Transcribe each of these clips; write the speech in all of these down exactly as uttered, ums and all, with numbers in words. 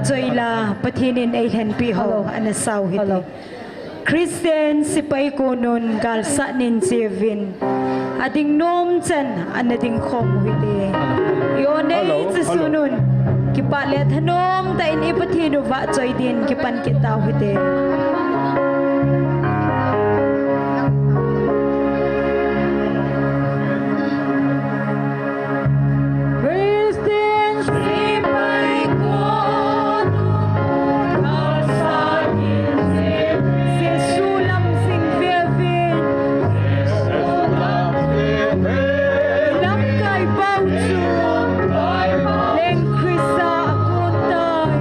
Choi la, Pathen in eilhenpi ho, hello, ana sau hite. Hello. Christian sepai konun galsat nin cheuvin, ading nom chan ana ding khom u hite. Hello. I-on e, hello, Jesu, hello, nun, kipa le thanom tah in i Pathen u vahchoi din kipan kit tau hite. Christian sepai konun, Jesu lam jing veuvin. Lamkai pau chu leng Christa a kon tai.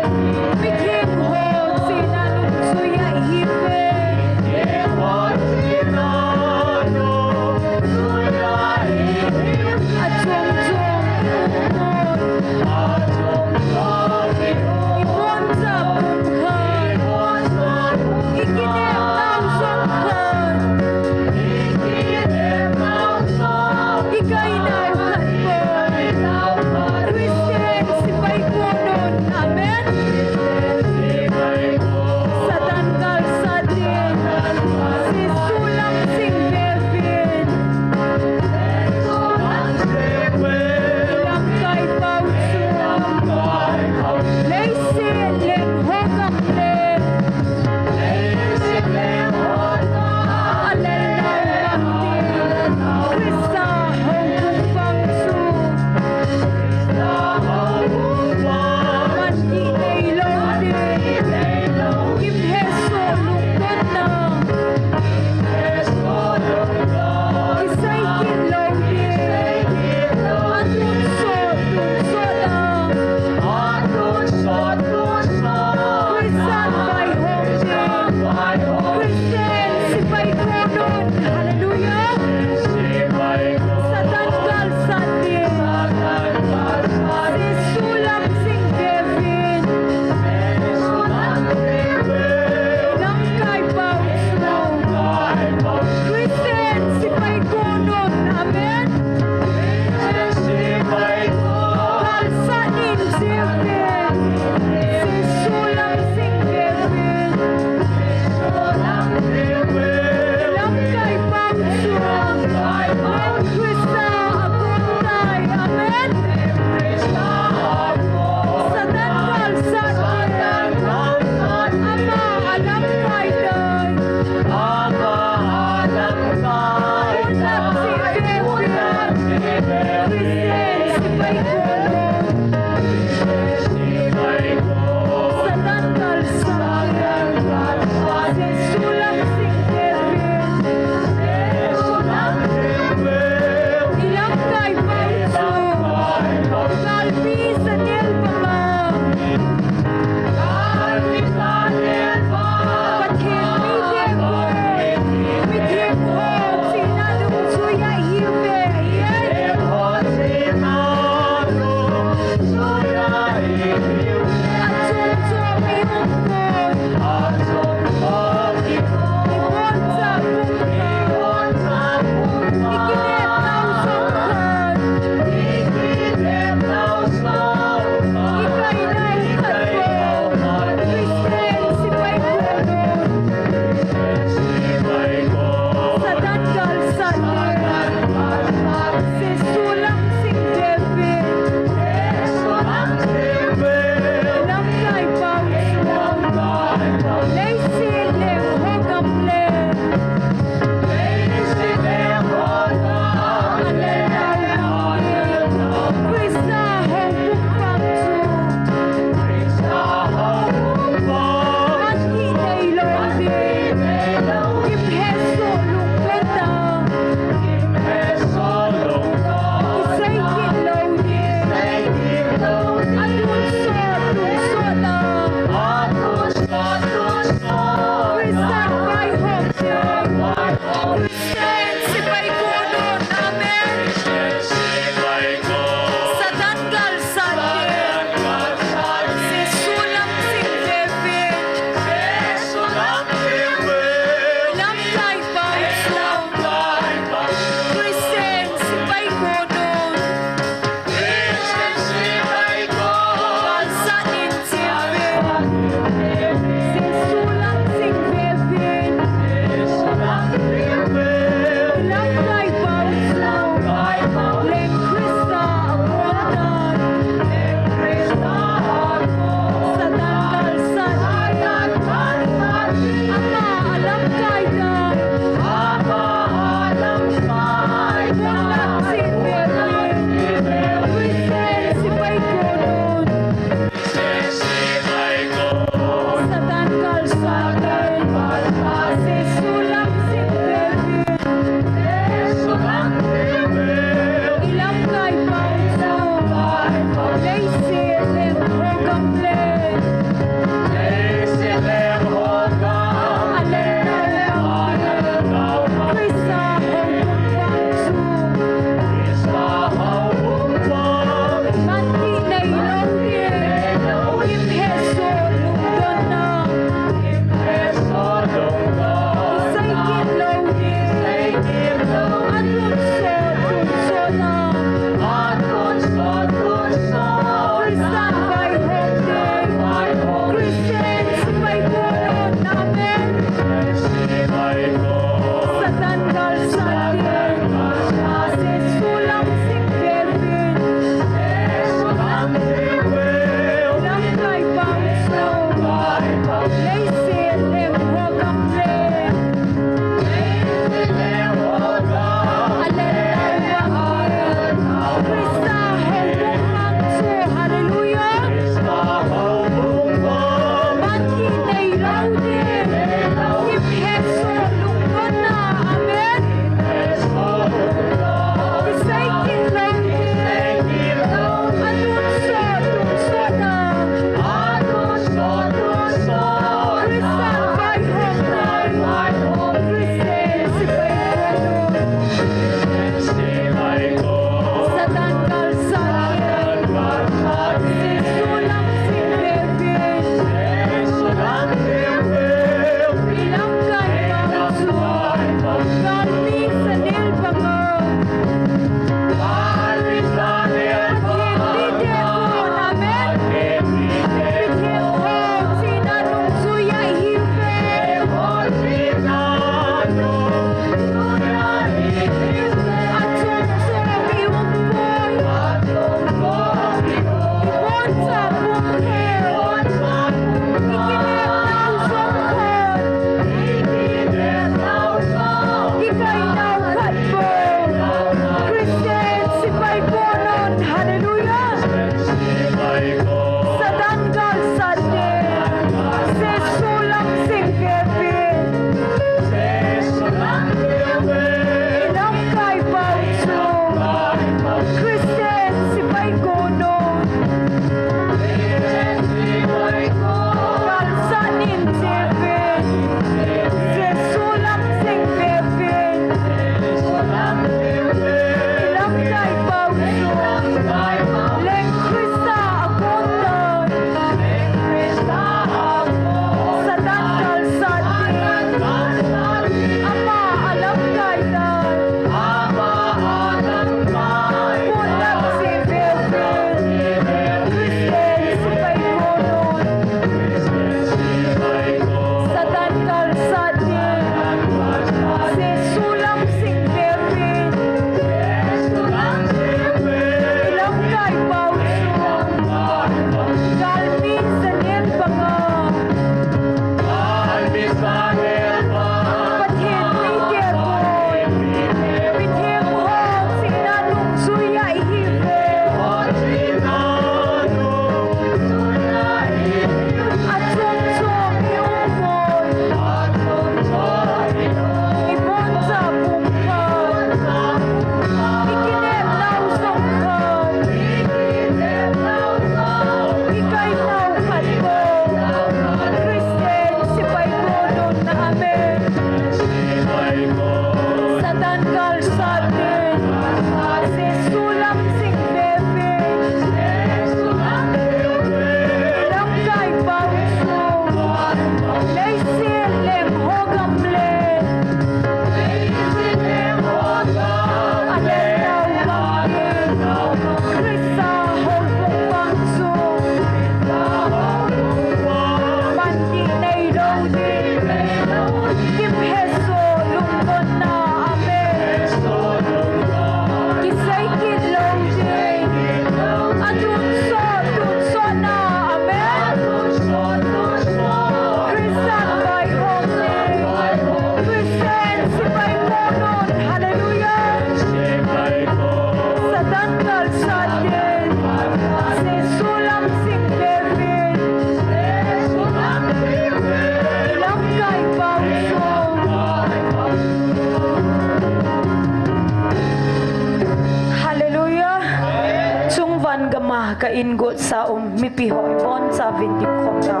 Ka in got sa um mipi ho ibon chauvin ding khom tau.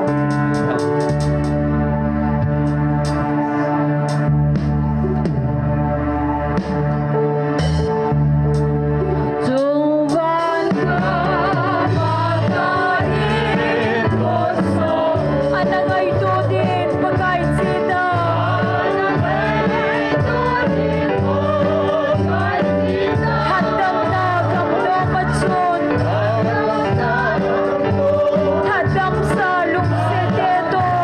Chungvang ka Pakai in got sa um. Ana ngaito din Pakai chida. Ana ngaito din Pakai chida. Lhatdamna gamdong a chun. Lhatdamsa lungset te toh.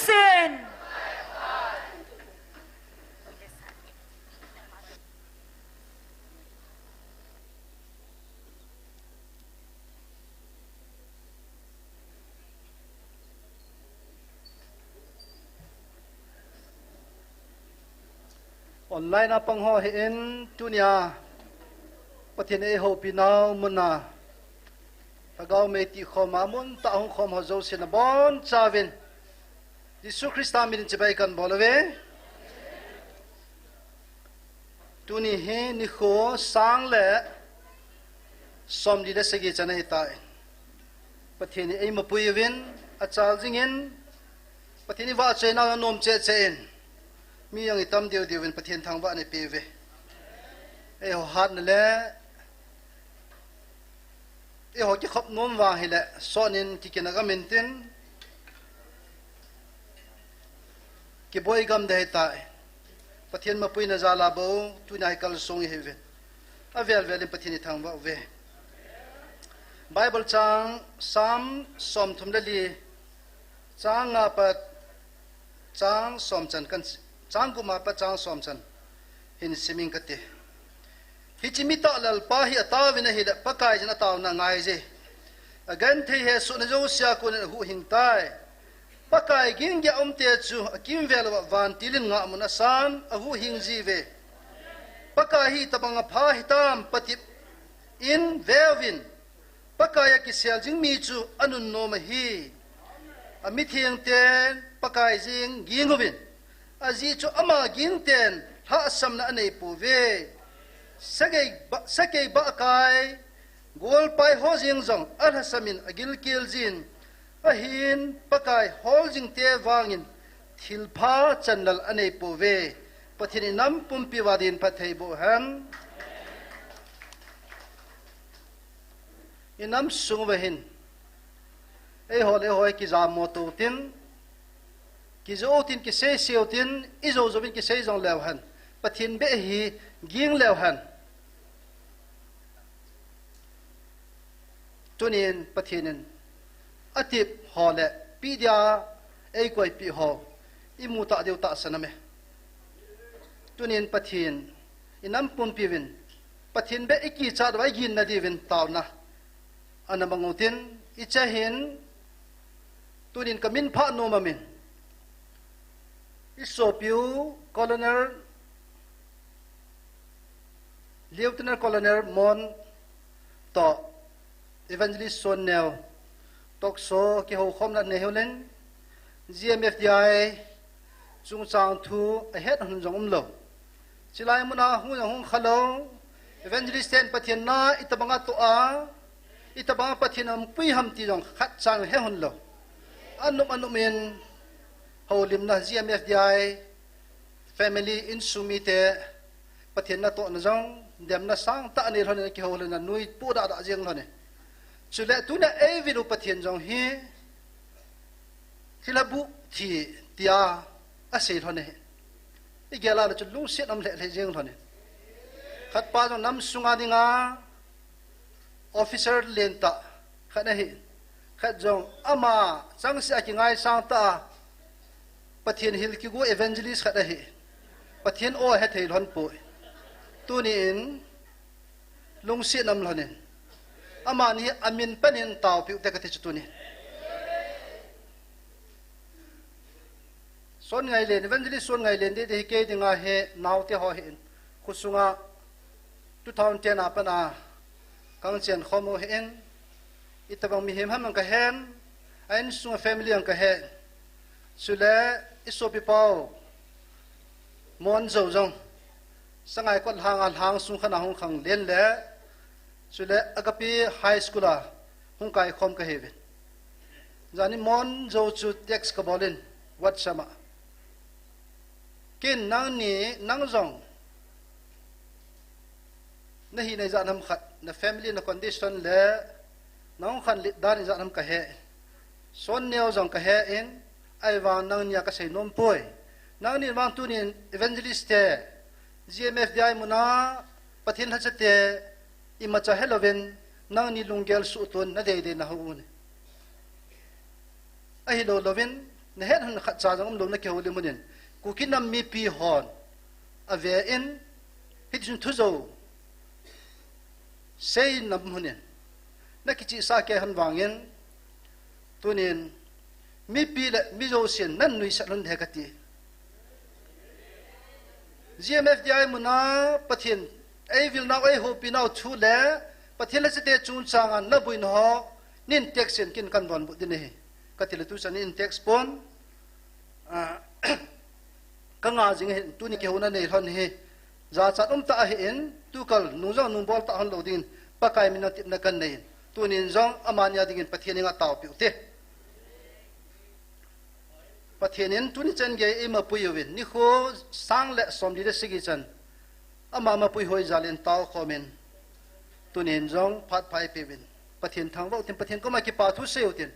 Sin. Online a pang ho hi in tunia Pathen eihoupi nau muna Lhagao mei tih khom a mun tah hung khom ho jouse nabonchauvin Jesu Christa min in chibai kahin bol uve. Tuni hi nikho sang le somli le sagi chan ahitai. Pathen in eimapui uvin, achal jingin, Pathen in vahchoina anom cheh cheh in, mi jong itam deu deu in Pathen thangvahna eipeh uve. Eiho hatna le eiho kikhop nom vang hile, sot in kikin agam intin, kiboi gam ding ahitai. Pathen mapuina jal a bou, tunia hi kalsong ihiuvin. Avel vel in Pathen ithangvah uve. Bible chang, Psalm somthum le li, chang nga pat chang som chan kan, chang gup a pat chang som chan hin sim inge kati. Hiche mi tahlel pa hi ataovin ahile, Pakaiyin ataona angaije. Agenthei hesohna jousea konin ahuhhing tai. Pakai ging geiya aumte chu akimvel uva vantil in ngahmun asan, ahuhhing jiuve. Pakai hi itobang apha hitam patep in veuvin. Pakai a kisel jing mi chu anunnom ahi. Amitheng ten Pakai jeng ging uvin. Ajeh chu ama ging ten lhahsamna aneipouve. Sakei ba-, sakei bahkai, golpai ho jeng jong alhasam in agilkel jin. Ahin Pakai hol jing te vangin thilpha chanlal aneipouve. Pathen in inam pumpi uva din phatthei boh hen. Inam sung uva hin, eiho le eiho kijamo tou tin, kijou tin, kisei sei tou tin, ijou jouvin kisei jong leu hen, Pathen beh hi ging leu hen. Tunin Pathen in atep ho le peh dia eikoipeh ho imu tah diu tahsan aume. Tunin Pathen inam pumpi uvin, Pathen beh ikichat uva iginna diuvin taona ana mang utin, hiche hin tunin kamin phah nom amin, isopiu Colonel, Lieutenant Colonel Mon toh Evangelist Sonneo, talk show kihoukhomna nei uleh, G M F D I chungchang thu ahet hon jong umlou. Chulai muna hung jong hung khalou. Evangelist ten Pathen na itobanga toh a, itobanga Pathen in eipui ham ti jong khatcha jong he hon lou. Anop anop in houlimna G M F D I family insung mite Pathen natohna jong demna sangtah anei lhon in, akihou lhon in, anui poh dah dah jeng lhon in. Chule tunia eivil u Pathen jong hi thilha buh thi tia asei lhon in. Igel a le chu lungset um lheh lheh jeng lhon in. Khatpa jong nam sunga dinga officer lentah khat ahi. Khat jong ama changseh a kingaisang tah a Pathen hil kigu evangelist khat ahi. Pathen aw ahethei lhon poi. Tunin lungset um lhon in, amani amin pen in taopiu te kati chu tunin. Sonngailien, Evangelist Sonngailien didi hi kei dinga hi naote ho ahin. Khosunga two thousand ten a pat a kahin chen khom u ahin. Itobang mihem ham jong kahen, a insunga family jong kahen. Chule isopi pau Monjou jong Sangaikot lhanga lhang sung khat a hung khanglen le, chule Agape High School a hung kaikhom kahiuvin. Jani Monjou chu text kabol in WhatsApp a, ken nangni, nang jong nahina ijat ham khat, na family na condition le nahung khanlet dan ijat ham kahe. Sonneo jong kahe in, ahivang nangnia kasei nom poi. Nangni vang tunin evangelist te, G M F D I muna, Pathen lhacha te, imacha helouvin, nangni lunggel suhton nadei dei nahou un. Ahilou louvin, nahet hon khat cha jong umlou na kihoulim hon in, Kuki nam mipi hon ave in, hiti chun thu jo sei nam hon in, na kichihsa kei hon vangin, tunin mipi le mi jousen nan nuisat hon de kati. G M F D I muna Pathen ei vilnau, ei hopinau thu le Pathen le chate chungchanga na buina ho nin text in kin kan donbut ding ahi. Kati le tuchan in text pon, ah, ka nga jing ahin, tuni kihouna nei lhon hi jachat um tah ahin, tukal nung jong nung bol tah hon lou dingin Pakai mina tipna kan nei in, tunin jong amani a dingin Pathen henga taopiu te. Pathen in tuni chan gei eima pui uvin, nikho sang le somli le sagi chan ama mapui hoi jal in tao khom in, tunin jong phat pha eipeuvin, Pathen thangvah utin, Pathen koma kipa thu sei utin.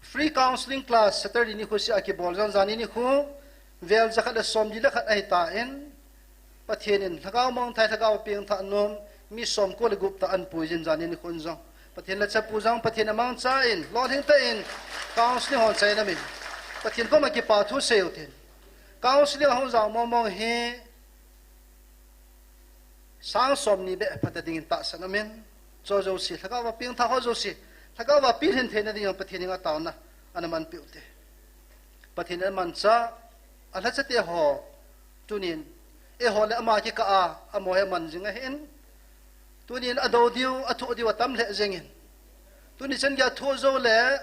Free counseling class Saturday nikho seh a kibol jong, jani nikho vel jakhat le somli le khat ahitan, Pathen in lhagao mangthah, lhagao pengthah nom mi somko le gup tah ahin puijin, jani nikhon jong Pathen le chapu jong Pathen amangchan lolhing tah in counseling hon chai namin, Pathen koma kipa thu sei utin. Counseling ahung jao mong mong hi sang somni beh phat dingin tahsan amin. Cho jouse, lhagao a pengthah ho jouse, lhagao a pilhin theina dingin Pathen henga taona ana manpeh ute. Pathen in amanchah, alhachate ho, tunin, eiho le ama kikah a, amaho hi aman jing ahin. Tunin adou diu, athoh diu atam lheh jengin. Tuni chan gei a thoh jou le,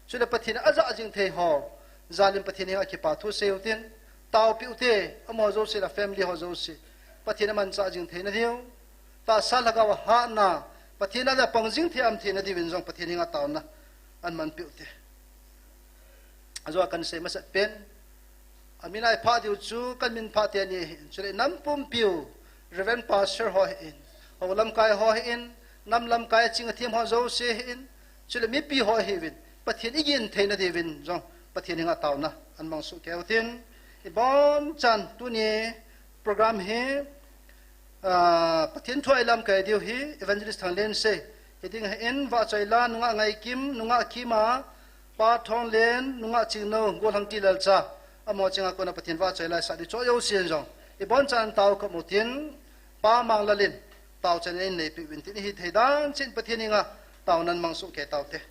chule Pathen in ajah jing thei ho jal in Pathen henga kipa thu sei utin, taopiu te, amaho jouse le family ho jouse, Pathen in amanchah jing theina diu, tahsa lhagao a hatna, Pathen a le pang jing thei am theina diuvin jong Pathen henga taona ana manpeh ute. Ajou a kan sei masat pen, amin a iphah diu chu kan minphah teni ahin, chule nam pumpiu, Reverend Pastor ho ahin, hou lamkai ho ahin, nam lamkai a ching athem ho jouse ahin, chule mipi ho ahiuvin, Pathen igin theina diuvin jong Pathen henga taona ana mang soh kei utin, ibonchan tuni program hi, ah, Pathen thu a ilamkai diu hi Evangelist Thanglen sei hiding ahin, vahchoila nungah Ngaikim, nungah Kima, Pa Thonglen, nungah Chingno, Golhang Tilalcha, amaho chenga kona Pathen vahchoila isah diu, cho jousen jong ibonchan tao khom utin, Pa Manglal in taochan in neipeuvin tin, ihithei dan cheh in Pathen henga taona ana mang soh kei taute.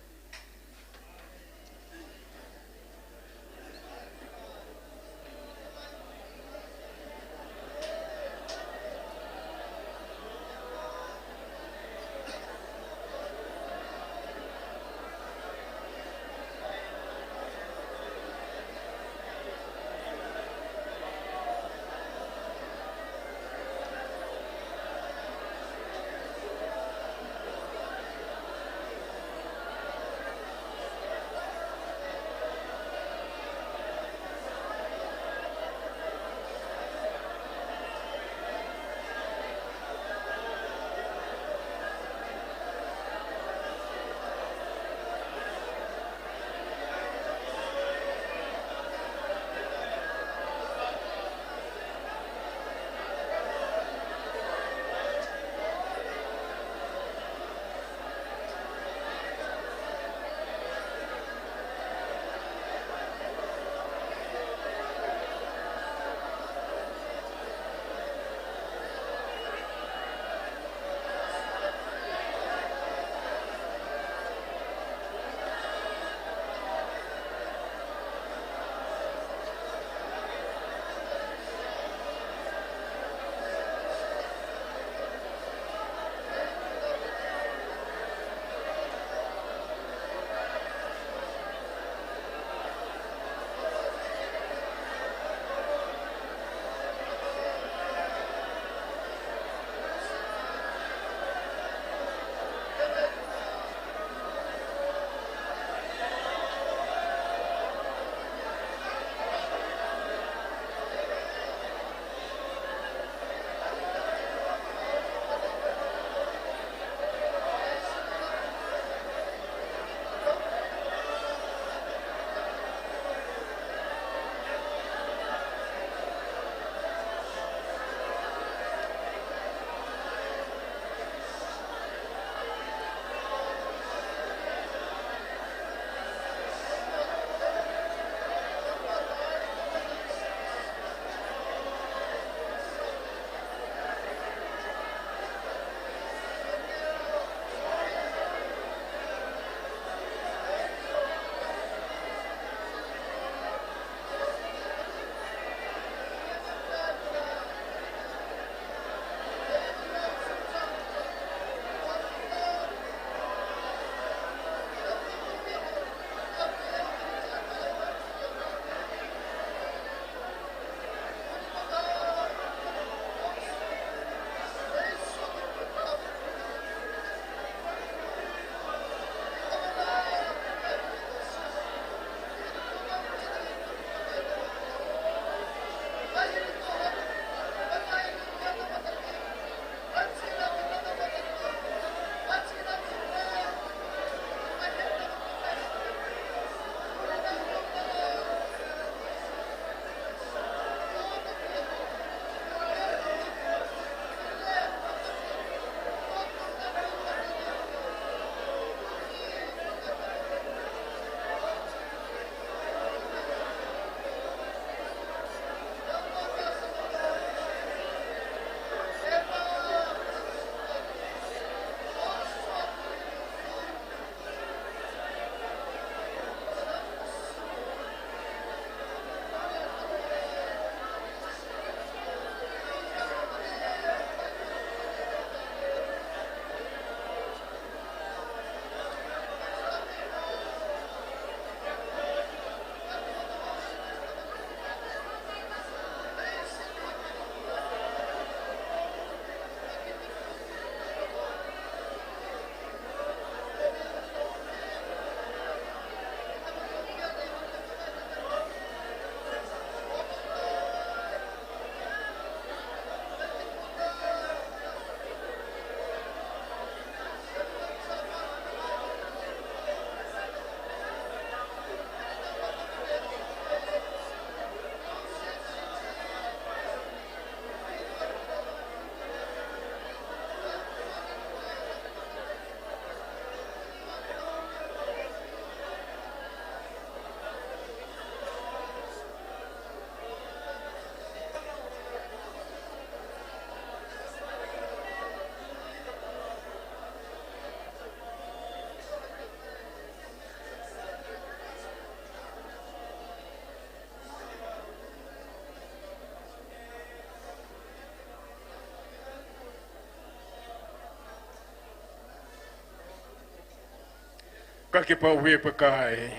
Ka kipah uve Pakai,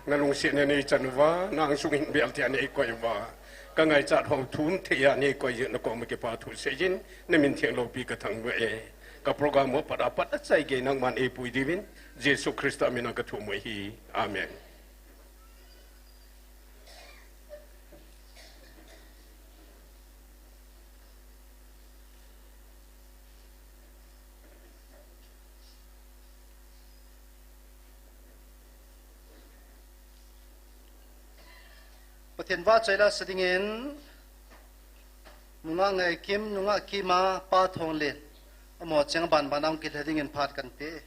na lungsetna nei chan uva, na angsung hin bel thei a nei koi uva. Ka ngaichat ho thum thei a nei koi jeh in na koma kipa thu sei jin, na min theng loupi ka thangvah e. Ka program ho pat a pat a chai gei nangman eipui diuvin, Jesu Christa min a ka thum u ahi. Amen. Pathen vahchoi la sa dingin, nungah Ngaikim, nungah Kima, Pa Thonglen, amaho cheng banban a hung kilhe dingin phat kan pe.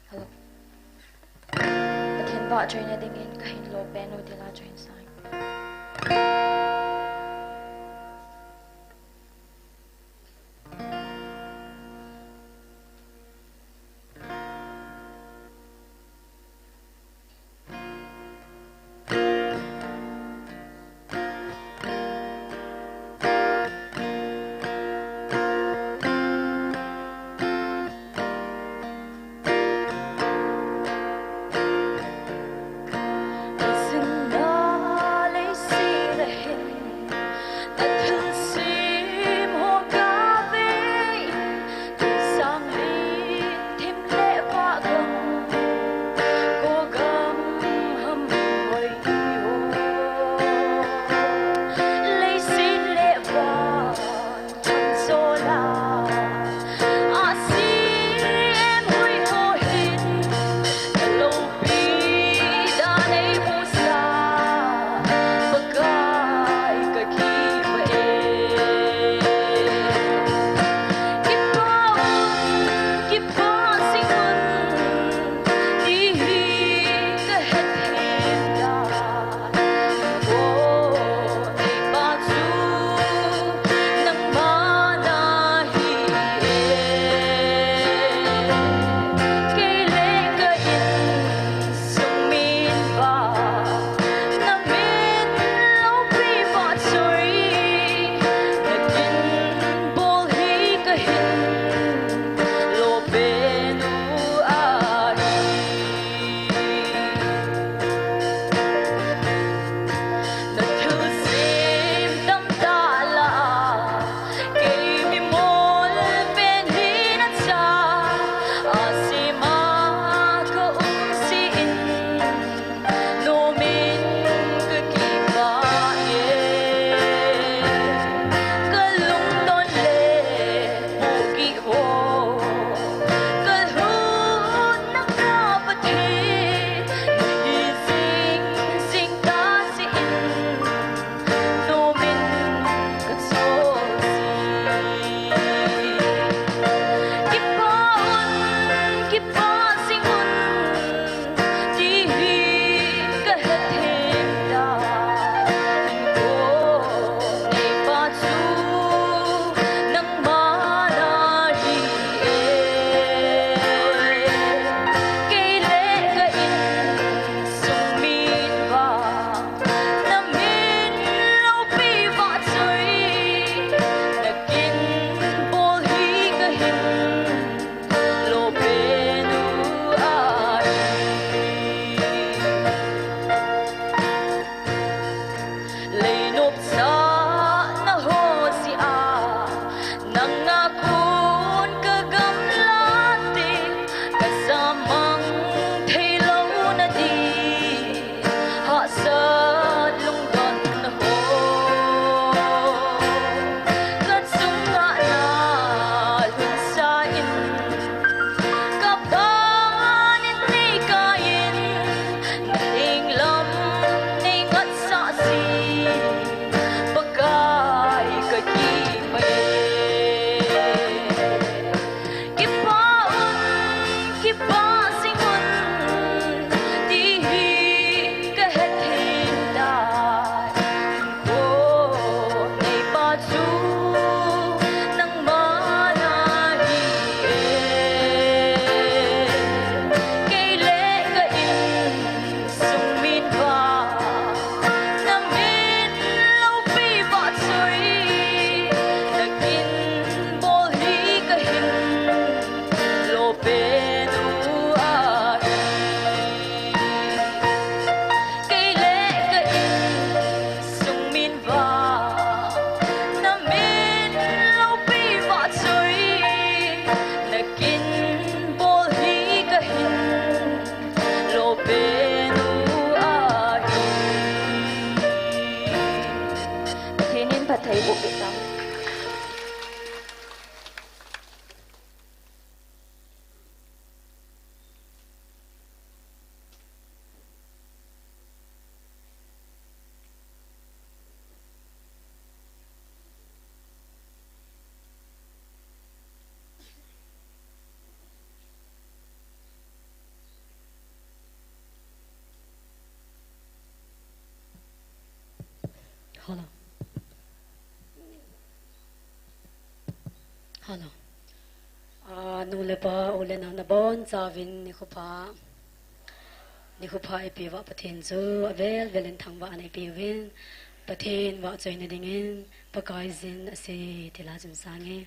Hello. Pathen vahchoina dingin ka hin lo pen u tila choin sang. Hello. Hello. Ah, nu le pa, u le nao nabonchauvin nikho pha. Nikho pha eipeuva Pathen chu avel velin thangvahna eipeuvin, Pathen vahchoina dingin Pakaiyin asei ti la chun sange.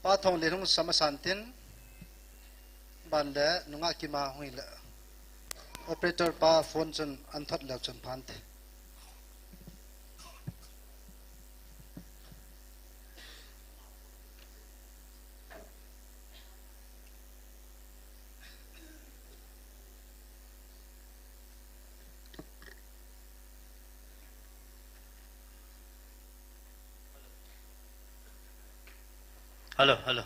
Pa Thonglen hung sam asan tin, ban le nungah Kima hung hile, operator pa phone chun an thot leu chun phante. Hello, hello.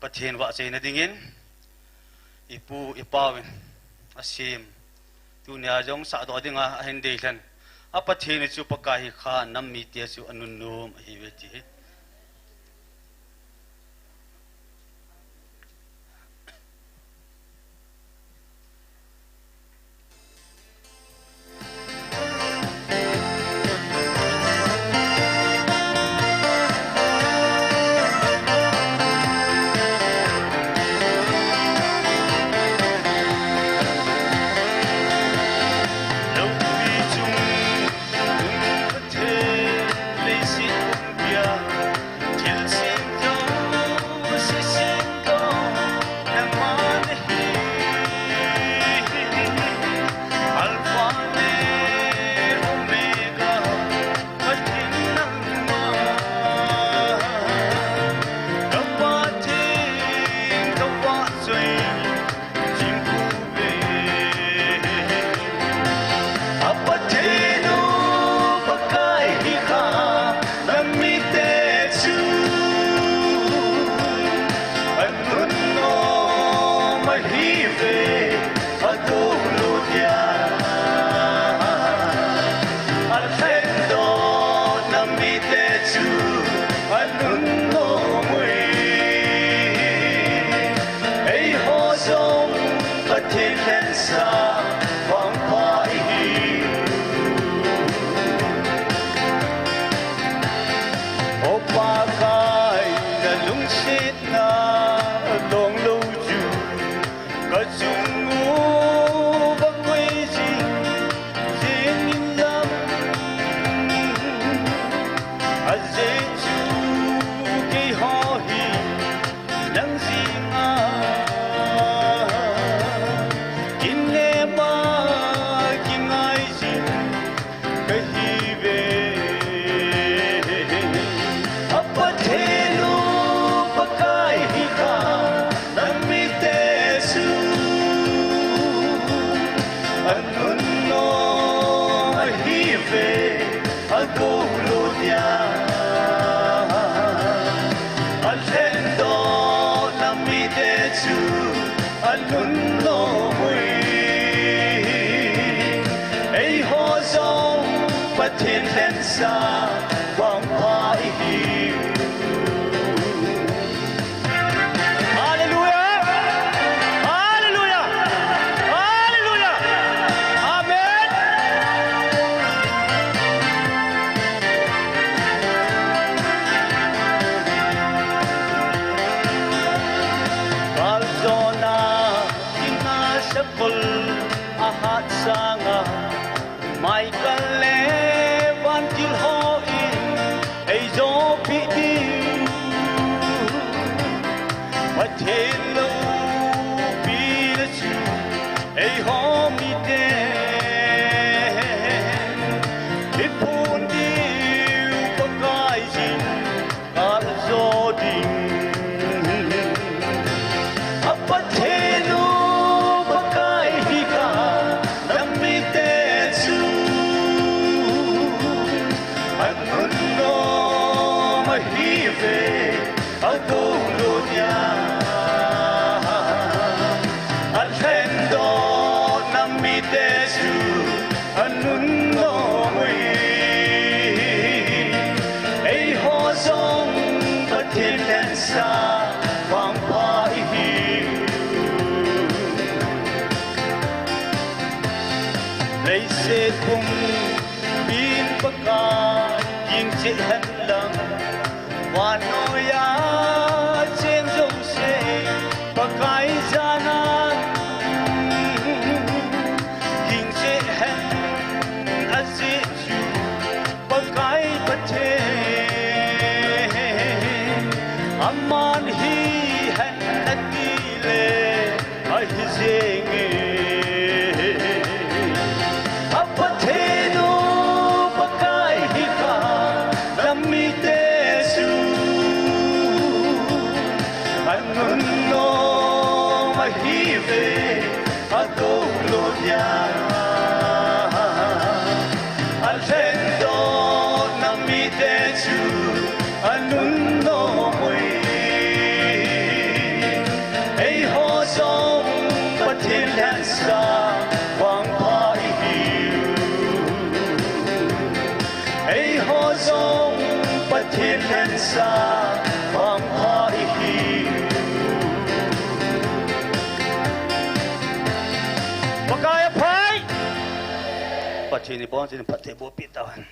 Pathen vahchoina dingin, ipu, ipauvin asem, tunia jong sahdoh dinga ahin deilhen a Pathen chu Pakai hi kha, nam mite chu anunnom ahiuve ti hi. A Pathen u Pakai hi kha, nam mite chu anunnom ahiuve, adoh lou dia. Alhendoh nam mite chu anunnom uve. Eiho jong Pathen lhensa vangpha ihiu. O Pakai, nalungsetna long lou chu kachung uva koi jing jing in lang. Ajeh chu keiho hi nang jinga kin le ma kingai jing kahiuve. A Pathen u Pakai hi kha, nam mite chu anunnom ahiuve, adoh lou dia. Anun nom ui, eiho jong Pathen lhensa vangpha ihiu. Hallelujah! Hallelujah! Hallelujah! Amen! Kaljona, ina sakol ahat sanga, Michael le vantil hon eijopeh diu. Pathen loupina chu eiho mite iphon diu Pakaiyin kaljo ding. A Pathen u Pakai hi ka, namite chu anun nom ahi ve, agoulou dia. Alhendoh namite chu anun nom ui, eiho jong Pathen lhensa vangpha ihiu. Leiset pumpin Pakai ging cheh hen lang, vannoi a cheng jouse Pakai janan ging cheh hen ajeh chu Pakai Pathen, aman hihen ati le ahi jenge. A Pathen u Pakai hi ka, namite chu anun nom ahi ve, agoulou dia. Alhendoh namite chu anun nom ui, eiho jong Pathen lhensa vangpha ihiu. Eiho jong Pathen lhensa vangpha ihiu. Pakai aphai. Pathen in ibonchauvin phatthei bohpeh tauhen.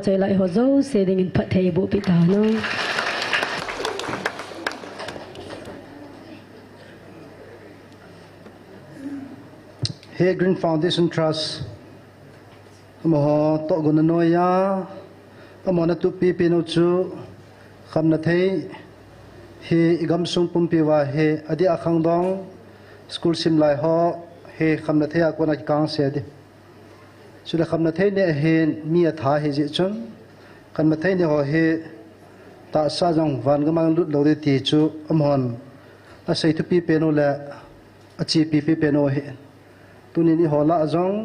Choi lai ho jouse dingin phatthei boh peh tao. Hi Green Foundation Trust amaho tohgon anoiya, amaho atup pipen u chu khamna thei hi igamsung pumpi uva hi adeh a khangdong school simlai ho hi khamna thei a kona kikangse ding. Chule khamna thei neh hin mi atha ahi jeh chun, khamna thei neh ho hi tahsa jong van gam a lut lou ding ti chu amahon asei thupi pen u le achepi pi pen u ahi. Tunin eiho lah a jong,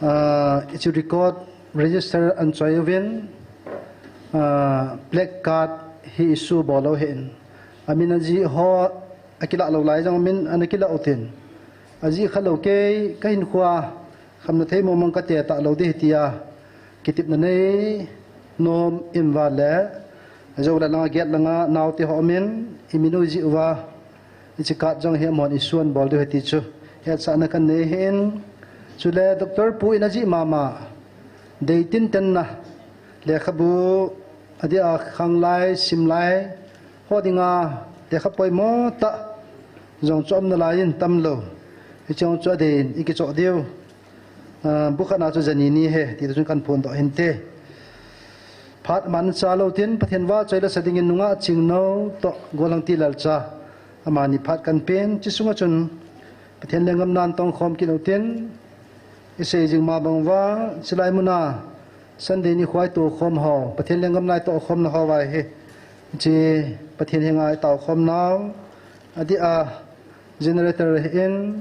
ah, hiche record register ahin choi uvin, ah, plaque card hi issue bol u ahin. Amin ajih ho akilah lou lai jong amin ana kilah u tin. Ajih khalou kei kahinkhoa khamna thei mong mong kate talou ding ahi tia kitepna nei nom in vale, ajou le langa gate langa naote ho amin, imin u jih uva, hiche card jong hi amahon issue abol diu ahi ti chu hetsahna kanei ahin. Chule Doctor Pu in ajih mama, deitin tenna lekhabu, adeh a khanglai, simlai ho dinga lekha poimo tah jong chu aum nalai in tamlou. Hiche jong chu adeiyin ikichoh diu. Ah, bu khatna chu jani ni ahi, ti chun kahin phondoh hinte. Phat aman chalou tin, Pathen vahchoi le sa dingin nungah Chingnou toh Golhangti Lalcha, amani phat kahin pen, hiche sunga chun Pathen lenggam nan tongkhom kit u tin, isei jing ma bang uva, chulai muna Sunday nikho a itokhom ho, Pathen lenggam a itokhomna ho uva hi, hiche Pathen henga itokhomnau, adeh a generator ahin,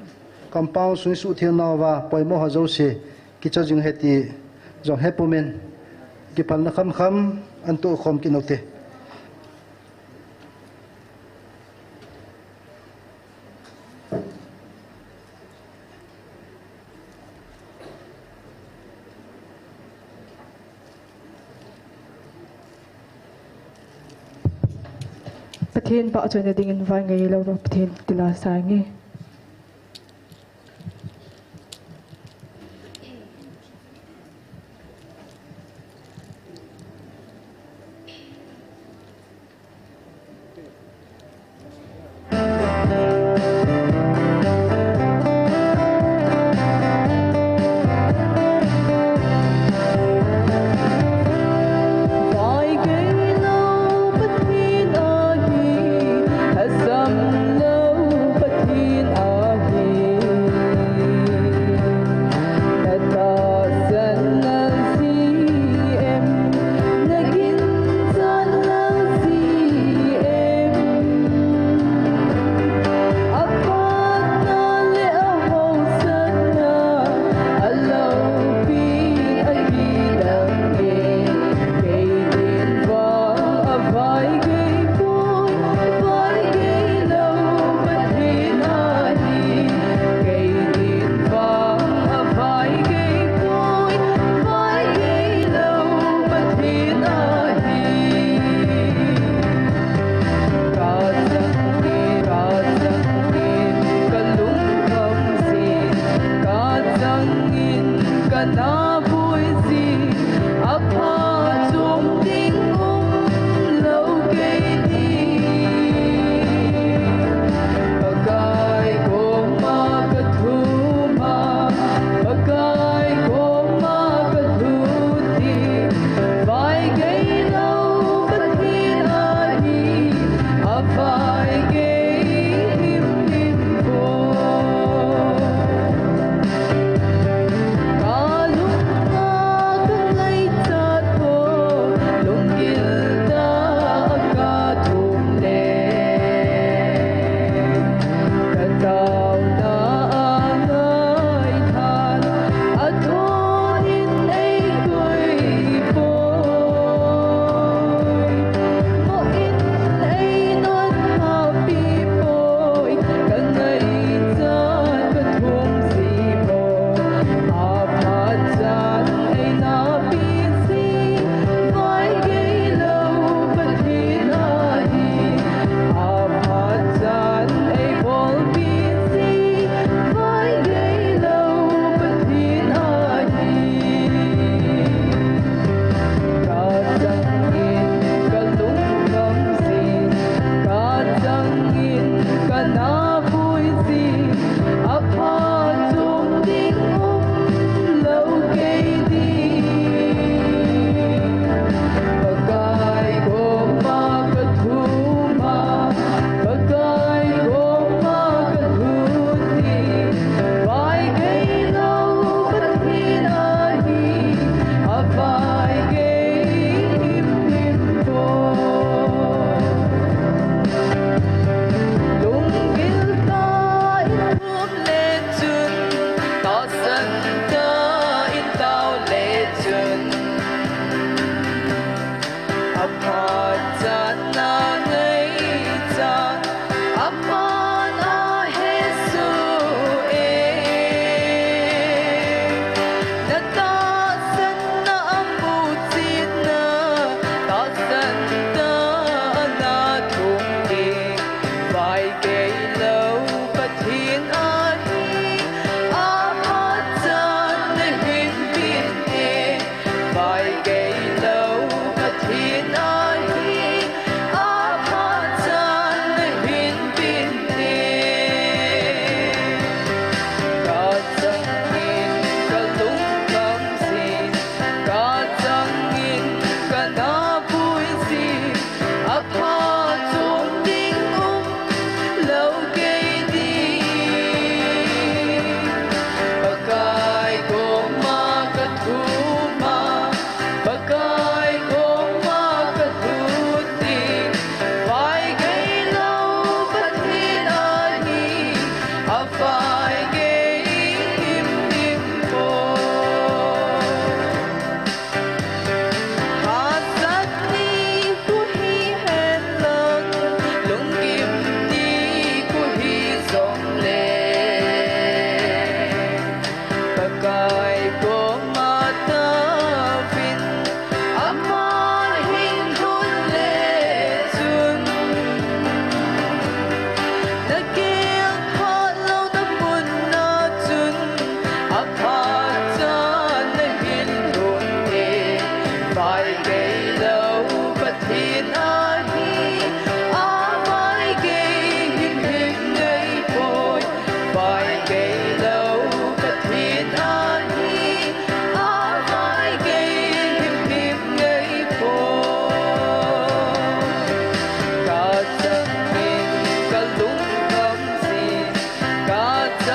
compound sung isuhtheng nauva poimo ho jouse kicho jing ahi ti jong hepumin, kiphalna khamkham ahin tohkhom kit u hite. Pathen vahchoina dingin vai ngailou va Pathen kila sange.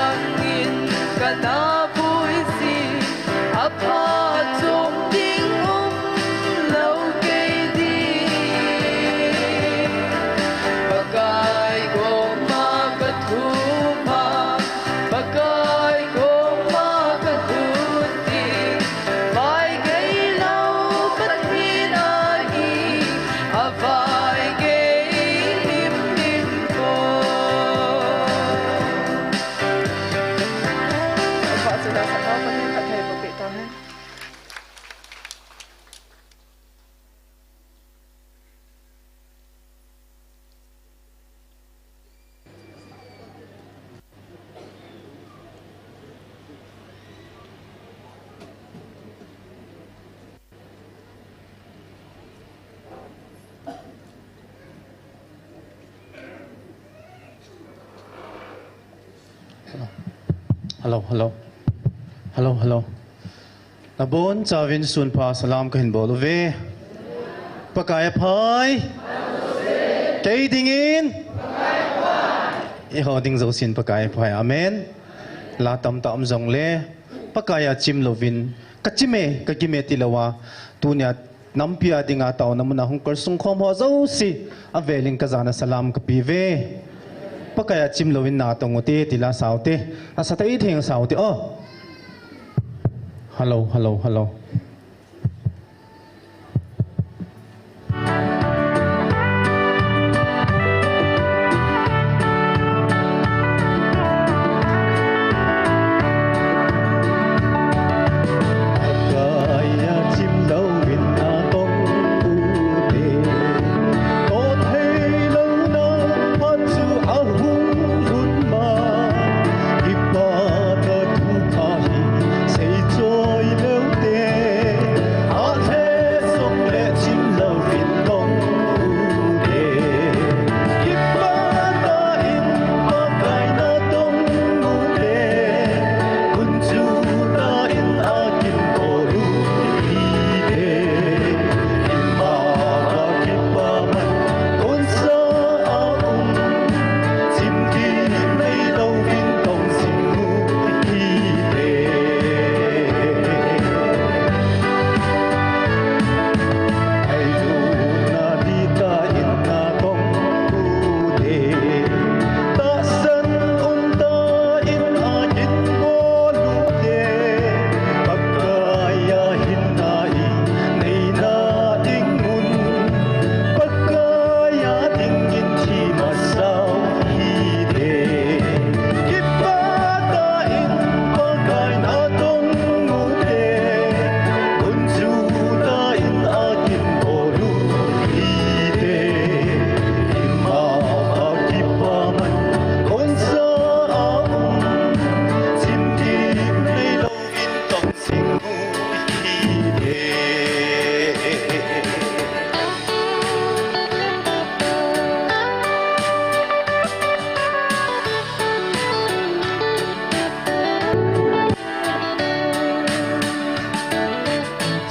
Angin kana puisi, aphat chom ding umlou kei ding. Pakai koma kathum a, Pakai koma kathum ding. Vai gei lou Pathen ahi, avai gei himhim poi. Hello, hello. Hello, hello. Nabonchauvin sunpha salam kahin bol uve. Pakai aphai. Kei dingin. Eiho ding jousen Pakai aphai. Amen. La tamtah um jongle, Pakai a chim louvin, kachim e, kagim e tilouva, tunia nampi a dinga taona muna hung kalsong khom ho jouse, avelin kajana salam kape uve. Pakai a chim louvin natong ute, tila saute. Asa tah a theng saute o. Hello, hello, hello.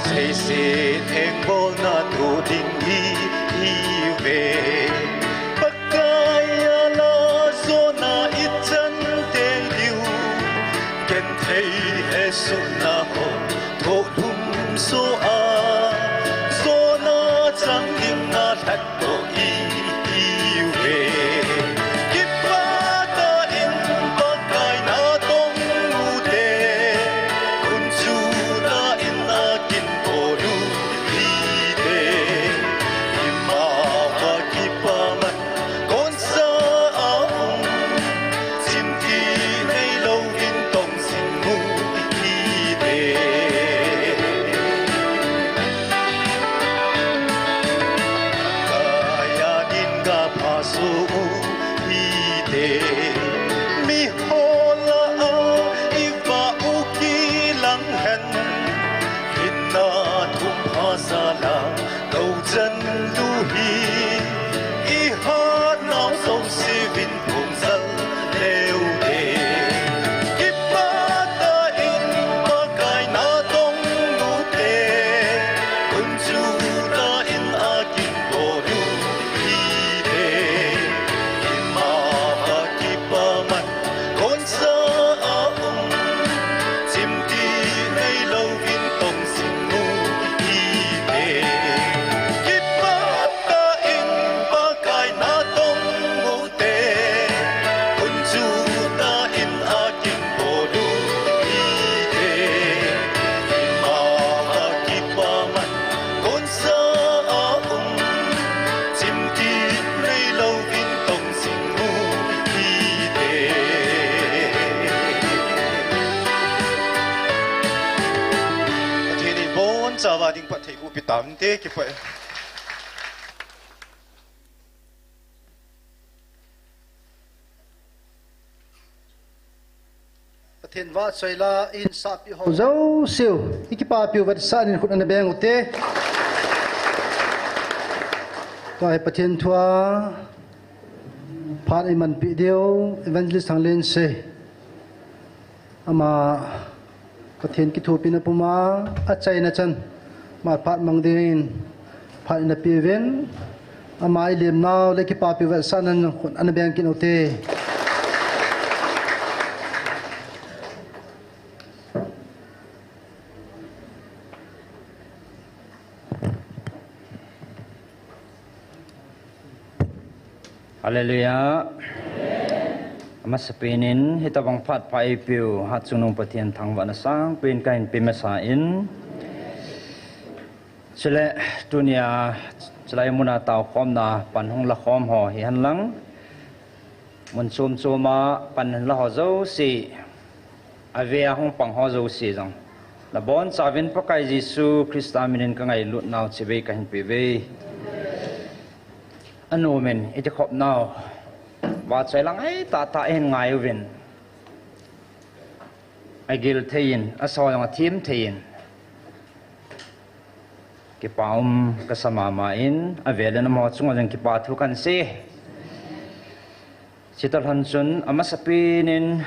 Seiset theng bolna tu ding hi, hiuve. Pakai a la jona ichan teng diu. Genthei hesutna ho thohlum soh a, jona chang ding a lhat to i, iuve. Kipah tah in Pakai natong ute, gunchu tah in akin bol u hite. Ima va kipaman, konsa a um, chimti neilou in tong sing u hite. Chava ding phat thei khu pi tam te kipah. Pathen vahchoi la, in sahpi ho jouse u, i kipapiu vetsahnan khut ana beng u te. Tua hi Pathen thua phat i manpi diu, Evangelist Thanglen se. Ama Pathen kithopina puma, achaina chan, ama phat mang dingin, phat ina peuvin, ama i lemnau le kipapiu vetsahnan khut ana beng kit u te. Hallelujah. Amasapen in, hitabang phat pha eipeu, Hatchungnung Pathen thangvahna sangpen kahin pe masa in. Chule, tunia, chulai muna taokhomna, pan hung lakhom ho, hihen lang. Mun chom choma, pan hung la ho jouse. Ave a hung pang ho jouse jong. Nabonchauvin Pakai Jesu Christa minin ka ngailutnau chibai kahin peuve. Anomin, i kikhopnau. Vahchoi la ngai tahtah in ngai uvin. Agil thei in, asao jong athim thei in. Kipa um kasa mama in, avel in amaho chunga jong kipa thu kahin sei. Chutah lhon chun, amasapen in,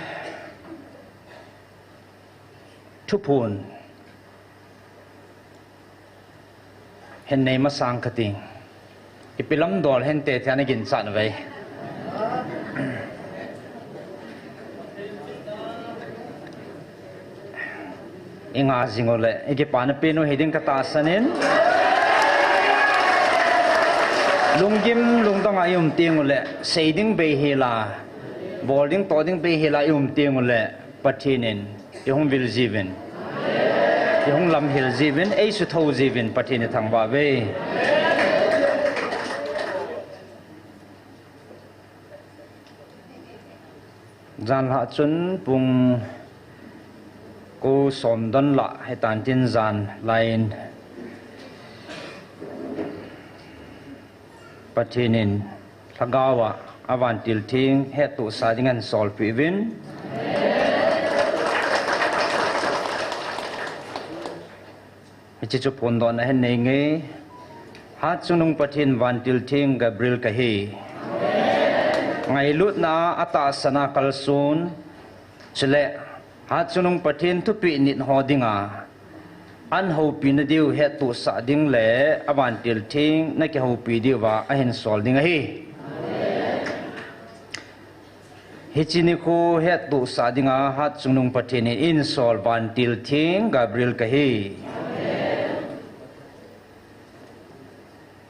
thuphon hin nei masang kating. Ipi lam dol hinte tia na ginchat uve. I nga jing u le, i kipana pen u hiding ka tahsan in. Lunggim lungdong a i um teng u le, sei ding bei hel a, bol ding toh ding bei hel a i um teng u le, Pathen in, i hung vil jiuvin. I hung lamhil jiuvin, ei suthou jiuvin, Pathen i thangvah uve. Jan lhah chun pung ko som don lah hitan tin jan lai in Pathen in lhagao a, a vantil theng hettohsah ding ahin solpeh uvin. Hiche chu phondohna hin nei nge. Hatchungnung Pathen vantil theng Gabriel kahi. Ngailutna a tahsan a kalson. Chule, Hatchungnung Pathen thupeh nit ho dinga. Ahin houpi nadiu hettohsah ding le, a vantil theng na kihoupi diuva, ahin sol ding ahi. Hiche nikho hettohsah dinga Hatchungnung Pathen in eihin sol vantil theng Gabriel kahi.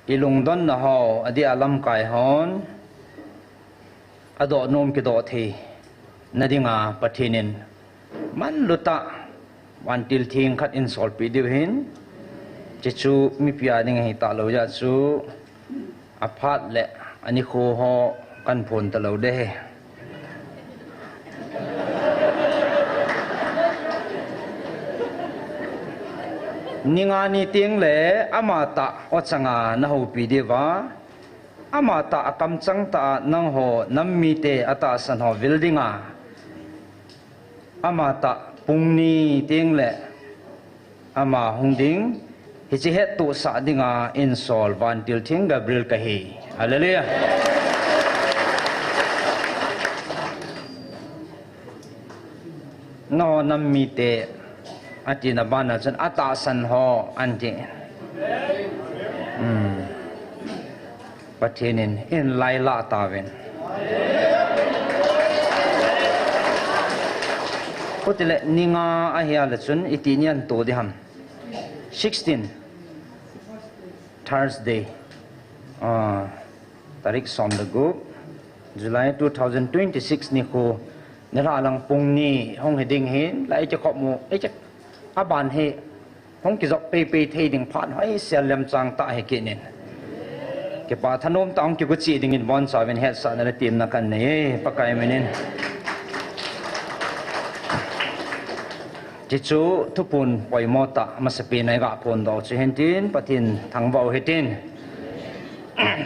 I lungdonna ho, adeh a lamkai hon, adoh nom kidoh thei nadinga Pathen in manlutah vantil theng khat eihin solpeh diu ahin, hiche chu mipi a ding ahi talou jeh chun, aphat le anikho ho kahin phon talou ding ahi. Ni nga ni teng le amatah o changa na houpi diuva, amatah a kamchang tah a nangho nam mite a tahsan ho vil dinga, amatah pung ni teng le ama hung ding, hiche hettohsah dinga eihin sol vantil theng Gabriel kahi. Hallelujah. Nangho nam mite, atina bana chun atahsan ho ahin ti. Hmm. Pathen in, eihin lailah tauvin. Chutile ni nga ahi a le chun iti ni ahin to ding ham. Sixteen. Thursday. Ah, tarik som le gup. July two thousand twenty-six nikho. Nilhah lang pung ni hung hi ding hin. Lai che khop mu. Ei che. Aban hi. Hung kijop pei pei thei ding phat hoi sel lem chang tah hi kinin. Kipa thanom tah hung kigo cheh dingin bonchauvin hetsahna le temna kahin nei e, Pakai minin. Tichu thupun poimo tah masapen a iga phondoh chu hintin, Pathen thangvah u hitin.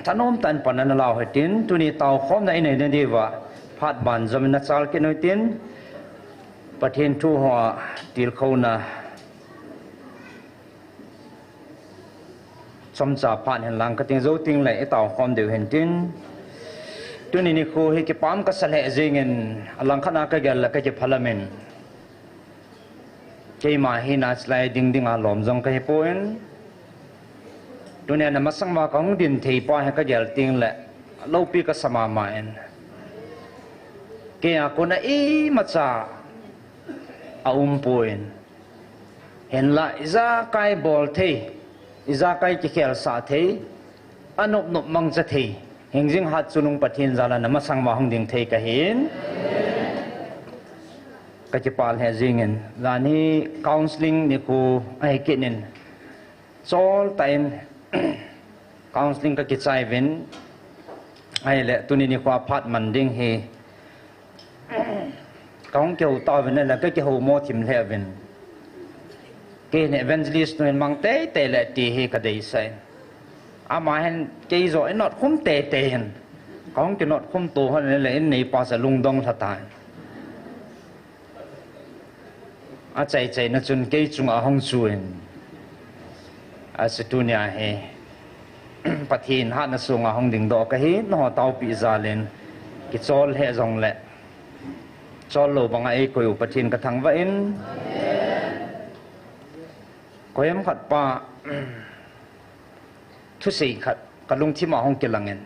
Thanom tah in pan ana lau hitin, tuni taokhomna inei na diuva phat banjom in nachal kit u hitin, Pathen thu hoa tilkhouna chomcha phat hinlang kating jou tengle itaokhom diu hintin. Tuni nikho hi kipah kasa lheh jengin, alangkhat a kagel le kakiphalam in, keima hi nachalai ding dinga lom jong kahipon, tunia namasang uva kahung din theipa hi kagel tengle loupi kasa mama in, keia kona imacha aumpon, hinla ijakai bol thei, ijakai kikhelsah thei, anop nop mangcha thei, hingjing hat chungnung Pathen jal a namasang uva hung ding thei kahin. Kakipah lheh jengin, jan hi counselling nikho ahikit in, chol tah in counselling kakichai uvin, ahile tuni nikho a phat man ding hi kahung kihou tauvin, ahile kakihoumo thim lheh uvin, kei hin evangelist nu hin mang teitei le ti hi kadeisah in, ama hin kei joh inotkhum teitei in, kahung kinotkhum to hon le in neipa chu lungdong lha tan. Achaichaina chun kei chunga ahung chuin, achu tunia hi Pathen hatna sunga hung dingdoh kahi, nangho taopeh jal in, kichol lheh jongle chol lou banga eikoi u Pathen kathangvah in. Koiham khat pa thusei khat kalungthim a hung kilangin,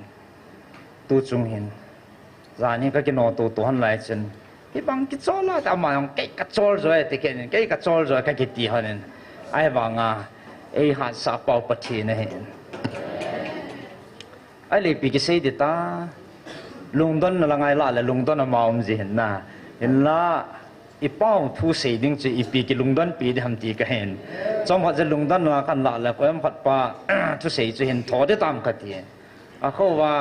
tuchung hin, jan hi kakinoto to hon lai chun, hibang kichol a, ama jong kei kachol joh e ti kit in, kei kachol joh e kakiti hon in, ahivanga eihatsah pau Pathen ahin. Ahile ipi kisei ding ta, lungdon na la ngai lah le lungdon ama um ji hin na, hinla ipau thusei ding chu ipi kilungdonpi ding ham ti kahin. Chomkhat jeh lungdon na kanlah le koiham khat pa thusei chu hin tho ding tam kati. Akhouva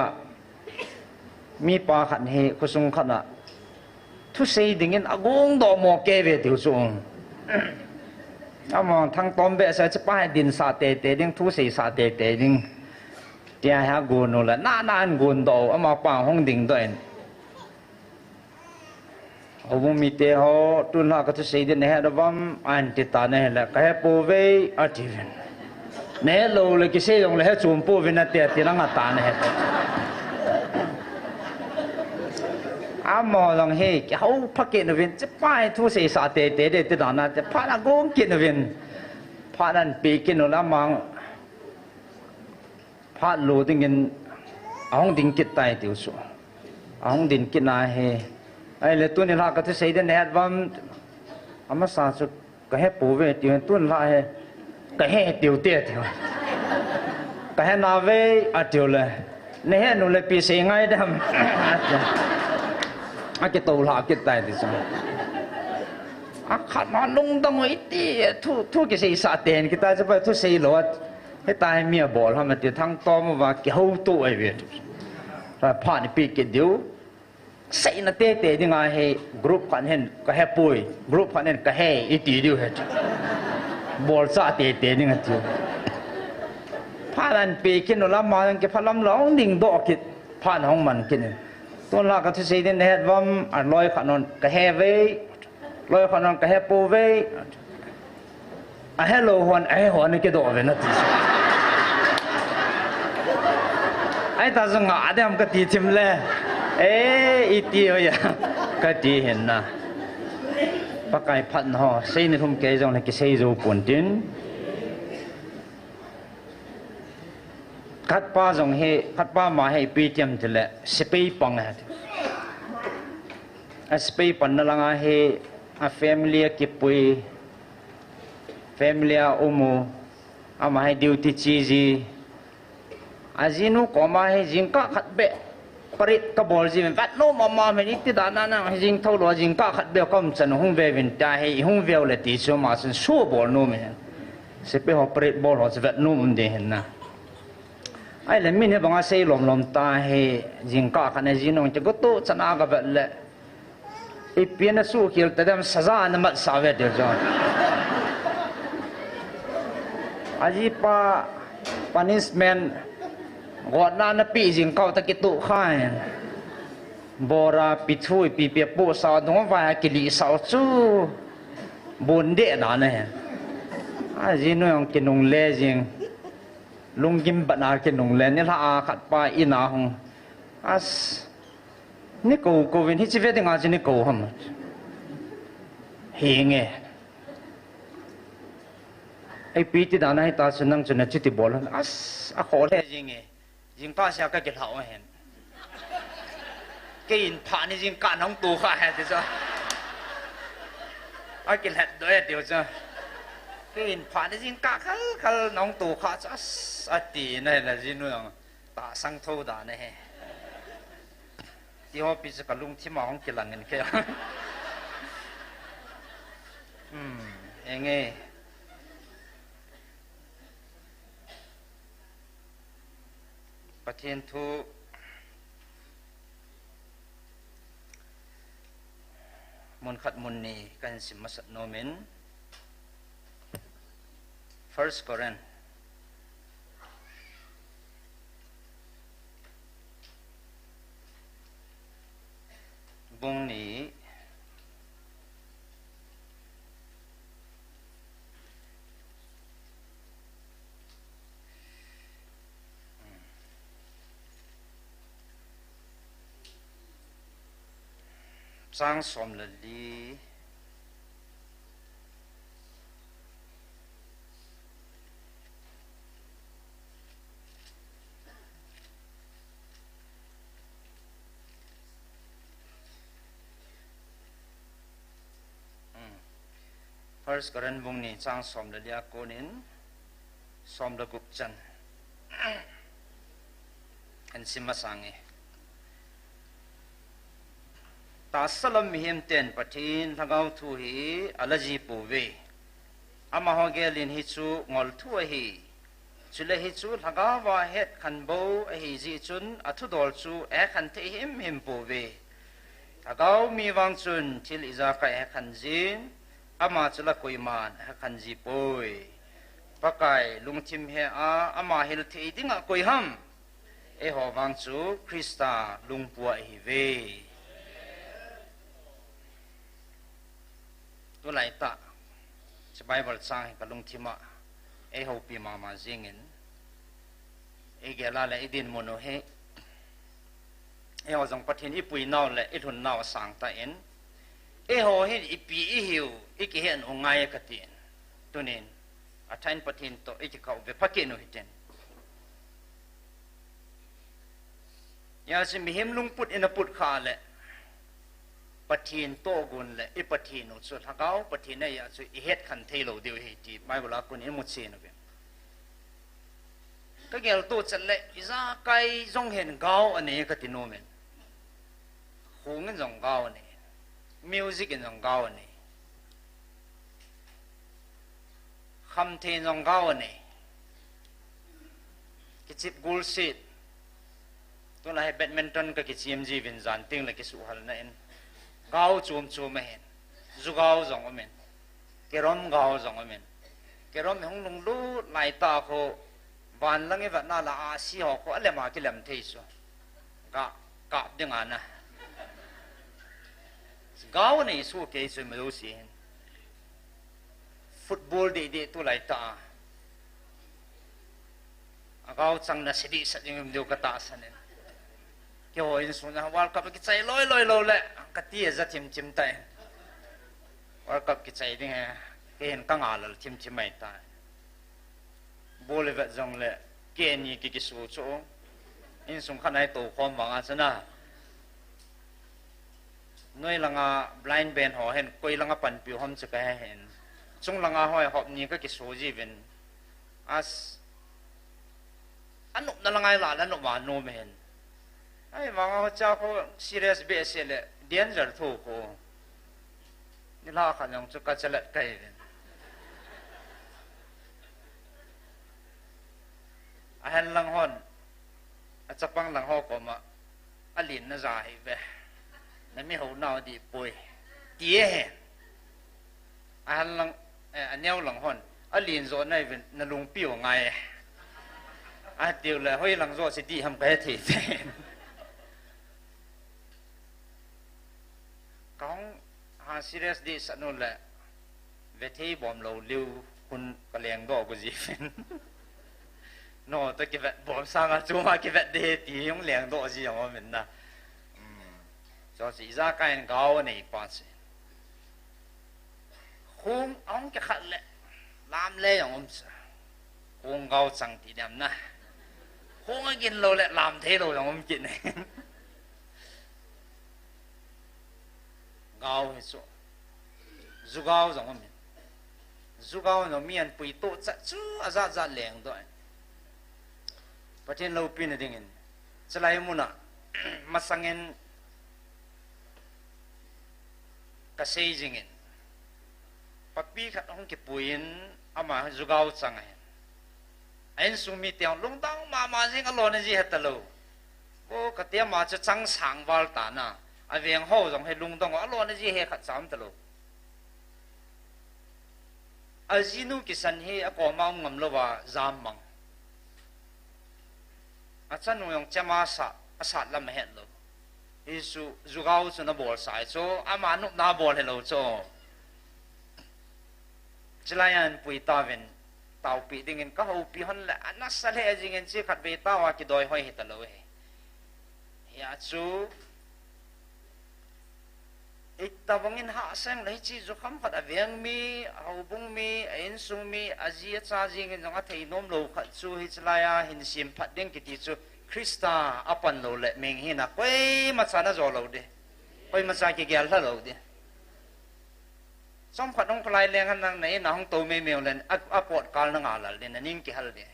mipa khat hi khosung khat a thusei dingin agongdoh mo kei ve tiu chu. Ama Thangtom behseh a, chupa hi dinsah teitei ding, thuseisah teitei ding, tia hi agon u le nana ahin gondoh u, amapa hung dingdoh in, houbung mite ho, tunlhah kathusei ding nahet uvam, ahin ti tan ahile, kahepouve atiuvin. Nahet lou le kisei jongle hechom pouvin nate, atin angah tan ahi. Amaho jong hi kihou pha kit uvin, chupa hi thuseisah teitei ding ti dan a, chu phat agong kit uvin, phat ahin peh kit u le ama phat lo dingin ahung ding kit tai tiu chu. Ahung ding kit na hi, ahile tuni lhah kathusei ding nahet uvam, amasa chu kahepouve tiu hin, tuni lhah hi kahe tiu te tiu. Kahe nauve atiu le, nahet nu le ipi sei ngai dem atiu. Akitou lhah kit tai ti chu. Akhat na lungdong u iti, thu, thu kiseisah ten kitai chu pa thusei lou a, hitia hi mi abol ham ati, Thangtom uva kihouto ahi ve. Phat ipeh kit diu. Seina teitei dinga hi group khat hin kahepoi, group khat hin kahe iti diu ahi. Bolchah teitei ding atiu. Phat ahin peh kit u le ama jong kiphalam lou, ahung dingdoh kit, phat ahung man kit in. Tunlhah kathusei ding nahet uvam, aloi khat non kaheuve, loi khat non kahepouve. Ahelou hon, ahe hon akidoh uve nati. Ahita jong ngah dem kati thim le, e, iti hoiya kati hin na. Pakai phatna ho sei nilhum kei jongle kisei jou pon tin. Khatpa jong hi, khatpa ma hi ipi ti ham tile, sepai pang ahi. Asepai panna langa hi, a family akipui, family a um u, ama hi duty che ji. Ajinu koma hi jingkah khat beh parade kabol ji, vet nom mama in, iti dan a nang hi jing thou lou, jingkah khat beh kaum chan hung veuvin tia hi, hung veu le ti chu ama chun show bol nom in. Sepai ho parade bol ho chu vet nom um ding hin na. Ahile min hi banga sei lom lom ta hi, jingkah khat a jinu in ti gotoh chan a gavet le, Ipi nasuhkhel tadem, saja namat sah ve tiu chu. Ajipa punishment gotna napeh jing kah u tah kitoh khan. Bora, pithu, ipi ipi apohsah u, adung uva kilihsah u chu. Bon deh dan ahi. Ajinu jong kinungle jing. Lunggim batna kinungle, nilhah a khatpa in a hung. As, nei kou kou vin, hiche ve dinga chu nei kou ham. Henge. Ipi ti dan ahi ta chu nang chu nachuti bol ham. As, akhoh le jinge. Jingkah sea kakilhah u ahin. Keiin phat ni jingkah nahung tohkha e ti chu. Akilhat doh e tiu chu. Keiin phat ni jingkah khal khal nahung tohkha chu as, ati na hile jinu jong tahsan thou dan ahi. Ti ho pi chu kalungthim a hung kilang in kei. Hmm, enge. Pathen thu mun khat mun ni kahin sim masat nom in, First Corinth bung ni, chang som le li. Hmm. First Corinth bung ni chang som le li a konin som le gup chan. Kahin sim masang e. Tahsa lam mihem ten Pathen lhagao thu hi ala ji pouve. Amaho gel in hichu ngol thu ahi. Chule hichu lhagao a het khan bou ahi jeh chun athudol chu ahe khan thei himhim pouve. Lhagao mi vang chun thil ijakai ahe khan jin, ama chu la koiman ahe khan ji poi. Pakai lungthim he a ama hil thei dinga koi ham? Eiho vang chu Christa lungpua ihiuve. Tulai tah, hiche Bible chang hi kalungthim a eihoupi mama jingin, igel a le idinmun u hi, eiho jong Pathen ipui nau le ilhun nau asang tan, eiho hin ipi ihiu ikihen u ngai katin, tunin athah in Pathen toh ikikah u ve pha kit u hitin. Hijeh chun mihem lungput ina put kha le, Pathen tohgon le i Pathen u chu lhagao Pathen ahi a chu ihet khan thei lou diu ahi ti Bible a kon imu chen uve. Kagel toh chet le ijakai jong hin gao anei kati nom in. Khong in jong gao anei. Music in jong gao anei. Khamthei in jong gao anei. Kichep gulset. Tulai hi badminton kakichem jiuvin jan teng le kisuhhalna in. Gao chom chom ahin. Ju gao jong umin. Carrom gao jong umin. Carrom hi hung lunglut lai tah khu. Van lang ivetna la ahsi ho khu alem a kilem thei chu. Ga kap ding ana. Gao nei soh kei chu mi jouse hin. Football deh deh tulai tah a. Agao chang na sidi sa ding um diu katahsan in. Keiho insung a World Cup kichai loi loi lou le, kati aja thim thim tan. World Cup kichai ding ahi, kei hin kanga lal thim thim mai tan. Ball ivet jong le, kei ni ki kisu chu. Insung khat a itou khom vang a chana. Noi langa blind band ho hin, koi langa panpiu ham chu kahe hin. Chung langa ho hop ni kakisu jiuvin. As, anopna langa ilah le anop a nom hin. Ahivanga ho cha khu serious behseh le, danger thu khu. Nilhah khat jong chu kachalet kahiuvin. Ahen lang hon, achapang lang ho koma, alen naja hih ve. Nami hou nau dih poi. ti e he. Ahal lang, eh, aneo lang hon, alen jo nai vin, nalungpi u ngai e, atiu le, hoi lang jo si ti ham kahe thei. Kahung ha serious di sanu le, vethei bom lou liu hun kaleng doh gu ji vin. No, to kivet bom sanga chuma kivet de ti hung leng doh ji jong um in na. Hmm. Cho si ijakai in gao nei pa si. Hung, hung kikhat le, lam le jong um sa. Hung gao chang ti diam na. Hung agin lou le, lam thei lou jong um kit ne. Gao hi chu. Ju gao jong um in. Ju gao jong mi an pui to chat chu ajat jat leng doh e. Pathen loupina dingin. Chulai muna, masangin kasei jingin. Papi khat hung kipuiyin ama ju gao chang ahin. A insung mite hung lungdong mama jing alona ji heta lou. Bo kati ama chu chang sang val ta na. Aveng ho jong hi lungdong alona ji he khat cham ta lou. Ajinu kisan hi akoma um ngam louva jam mang. Achanu jong chema sa, asat lam ahet lou. Hichu ju gao chu na bol sa chu, ama nupna bol helou chu. Chulai an pui tauvin, taopi dingin kahoupi hon le, anasa le jingin chi khat vei tao a kidoi hoi hita lou he. Hia chu, Itobangin hahsa le hiche jukham khat aveng mi, ahoubung mi, a insung mi, aji acha jingin jong athei nom lou khat chu hiche laiya hin sem phat ding kiti chu Christa apan lou le meng hina koima cha na jo lou ding. Koima cha kigel lha lou ding. Chomkhat hung kholai leng hen nang na in a hung tou mei mei u len a, apot kal na nga lal ding, na ning kihal ding.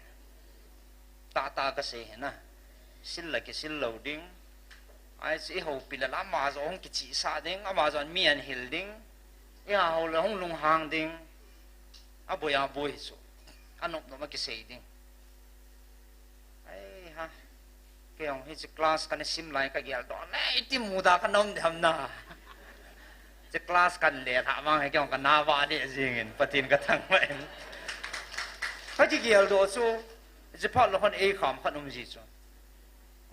Tahtah kasei hi na. Sil la kisil lou ding. Ahi chu i houpi le la ama jong hung kichihsah ding, ama jong mi an hil ding. I hahou le hung lunghang ding. Aboi aboi chu. Anop nop a kisei ding. Ai ha. Kei jong hiche class kana sim lai kagel doh le, iti muda kana um ding ham na. Hiche class kana le lha vang hi kei jong kana vah le jingin, Pathen kathangvah in. Kakigel doh chu, hiche phat lou hon ei kham khat um ji chu.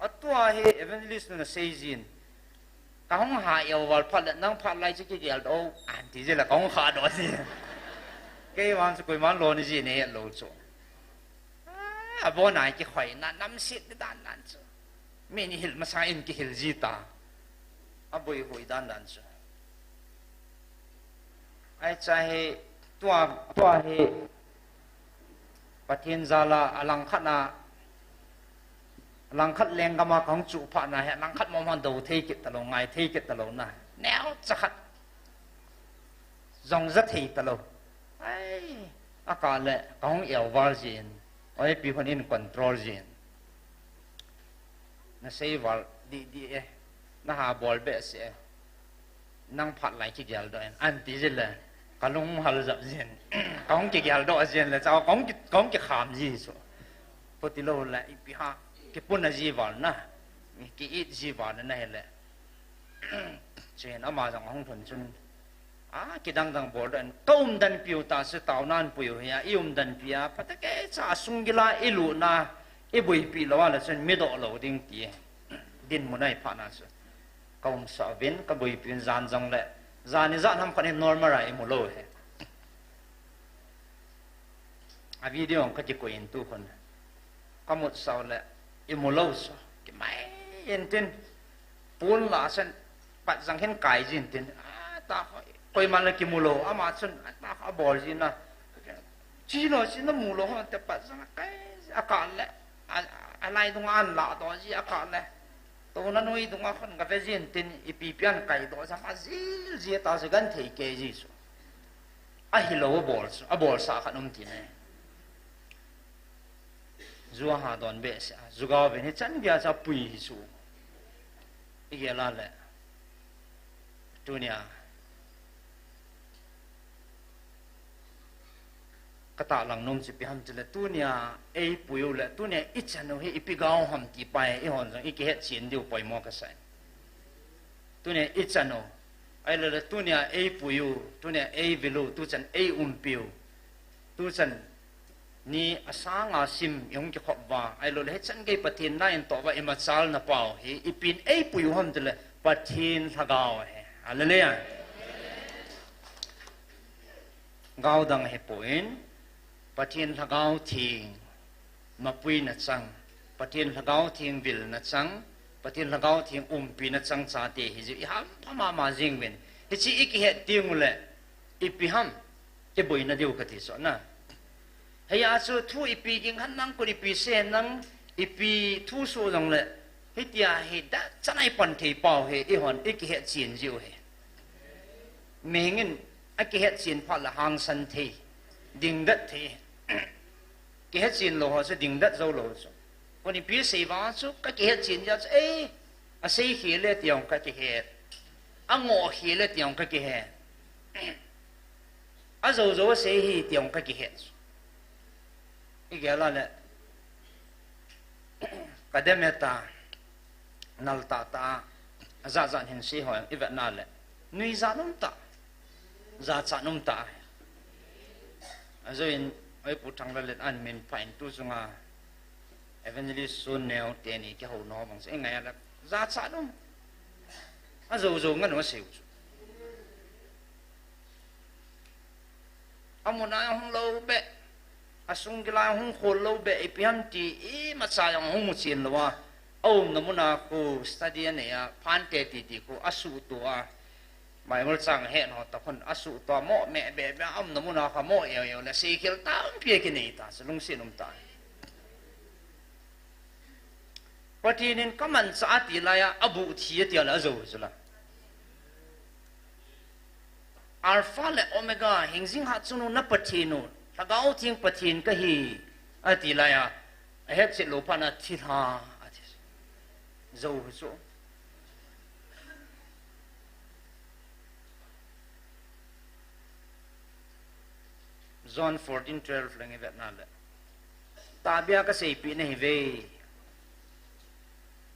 Atua hi evangelist nu na sei jin. Kahung ha eu val phat le, nang phat lai chu kigel doh, anti ji le kahung kha doh ji. Kei vang chu koiman lona ji nei lou chu. Ah, abon a kikhoi na, namset di dan dan chu. Mi ni hil masa in kihil ji ta. Aboi hui dan dan chu. Ahi cha hi, tua, tua hi, Pathen jal a, alangkhat na, alangkhat lenggam a kahung chuh phat na hi, alangkhat mong mong dou thei kit talou, ngai thei kit talou na. Neocha khat. Jong ja thei talou. Ai, akah le, kahung eu val jin. Oi, pi hon in control jin. Na sei val di di e. Na ha bol behseh e. Nang phat lai kigel doh in. Anti ji le. Kalung hal jap jin. Kahung kigel doh jin le. Cha kahung ki, kahung kikham ji chu. Poti lou le. Ipi ha. Kipuna ji val na. Ki it ji val na hi le. Chuin ama jong ahung lhun chun. A, kidang dang bol doh in, ka umdan piu ta chu taona an pui u hi a, i umdan pi a, phatecha sunggil a i lutna, i boipi lou a le chun mi doh lou ding ti. Dinmun ahi phat na chu. Ka umsah uvin, ka boipi uvin jan jong le, jan ijat ham khat hi normal a i mu lou hi. A video ka kikoi in tu khun. Ka mut sau le, i mu lou chu. Kimai in tin. Pon la sen, pat jang hin kai jin tin. A, ta koi, koiman le kimu lou. Ama chun, a, ta kha bol jin na. Chi lou, chi na mu lou, hon te pat jang a kai, a kah le. A, a lai dung an la doh ji a kah le. Tuna noi dunga khun ka ve jin tin ipi pi an kai doh jang a jil ji ta chu gan thei kei ji chu. Ahi lou a bol chu, a bol sa khat um ti ne. Ju a ha don behseh a, ju gao vin hi chan gei a cha pui hi chu. I gel a le. Tunia. Ka tahlang nom chu ipi ham ti le, tunia ei pui u le, tunia i chan u hi ipi gao ham ti pa hi, i hon jong i kihet chen diu poimo ka sa e. Tunia i chan u, Ahilouleh tunia eipui u, tunia eivil u, tuchan eiumpi u. Tuchan ni asanga sim ihung kikhop uva. Ahilouleh hichan gei Pathen na in toh uva imachal na pau hi, ipin eipui u ham tile Pathen Lhagao ahi. Hallelujah. Gaodang ahipon, Pathen Lhagao Theng mapui na chang, Pathen Lhagao Theng vil na chang, Pathen Lhagao Theng umpi na chang chate hi jiu iham pha mama jing uvin. Hiche ikihet teng uleh, ipi ham, iboina diu kati chu na. Hiya chu thu ipi ging hen nang, kon ipi sei hen nang, ipi thu soh jongleh, hitia hi da chanai pan thei pau hi, ihon ikihet chen jiu hi. Mihing in akihet chen phat le hangsan thei, dingdet thei. Kihet chen lou ho chu dingdet jou lou chu. Kon ipi sei vang chu kakihet chen jeh chu, ei, asei khel e ti jong kakihet. Angoh khel e ti jong kakihet. Ajou jou asei hi ti jong kakihet chu. Igel a le, kadem e ta, nal tah tah a, ajat jat hin sei ho ivet na le, nuijat um tah, jachat um tah. Ajou in, oi Pu Thanglal in amin pha in tu chunga Evangelist Sun Neo teni kihou na ho bang chu ingai a le, jachat um. Ajou jou ngen u asei u chu. Amun a hung lou beh, asung gil a hung khol lou beh, ipi ham ti imacha jong hung mu chen lou a, aumna mun a khu study anei a, phante titi khu asuhtoh a, Bible chang ahet ho tah khun asuhtoh a, moh meh beh beh a, aumna mun a khu amoh eo eo le, seikhel tampi akinei ta, chu lungset um ta. Pathen in kamanchah ati lai a, abuh thi ati a le ajou chu la. Alpha le Omega, hingjing hatchungnung na Pathen u, Lhagao Theng Pathen kahi, ati lai a, ahetchet lou phat na thilha, ati. Jou chu. John fourteen twelve lang ivet na le, tahbeh a kaseipeh nahi uve.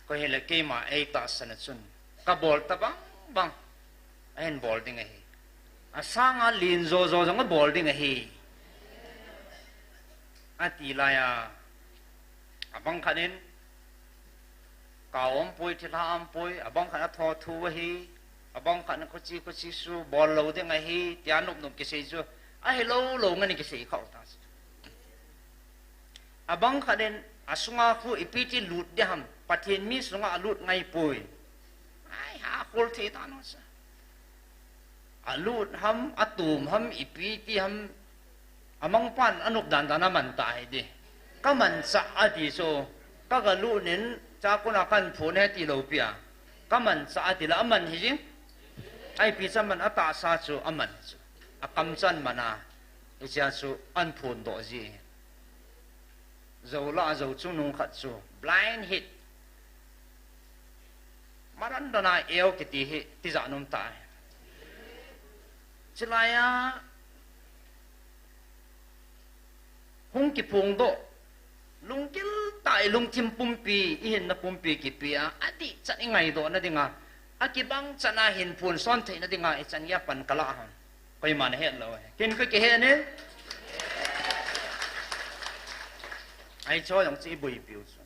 Koi hile keima eitahsan a chun, kabol tobang bang ahin bol ding ahi. Asanga len jo jo jong abol ding ahi, ati lai a. Abang khat in, kau aumpoi, thilha aumpoi, abang khat in athothu ahi, abang khat in khuche khuche su bol lou ding ahi, tia nop nop kisei chu, ahilou lou ngen kisei khah u ta. Abang khat in, asunga khu ipi ti lut ding ham, Pathen mi sunga alut ngai poi. Ai, ha khol thei ta no sa. Alut ham, atum ham, ipi ti ham, amang pan anop dan dan a aman ta ahi di. Kamanchah ati chu, kaga lut in, chakun a kahin phon e ti lou pi a. Kamanchah ati le aman hi jing. Ipi chu aman, atahsa chu aman chu. Akam chu aman a. Hichea chu ahin phondoh ji. Jou lah a jou chungnung khat chu blind hit. Maran dona eo kiti hi tijat um ta. Chulai a hung kiphongdoh, lunggil tah a ilungthim pumpi, ihinna pumpi kipe a, adih chan ingaidoh na dinga, akibang chan a hin phonson theina dinga ichan geiya pan kalah ham. Koiman ahet lou e. Ken kakihe e. Ahi chu jong chu iboipiu chu.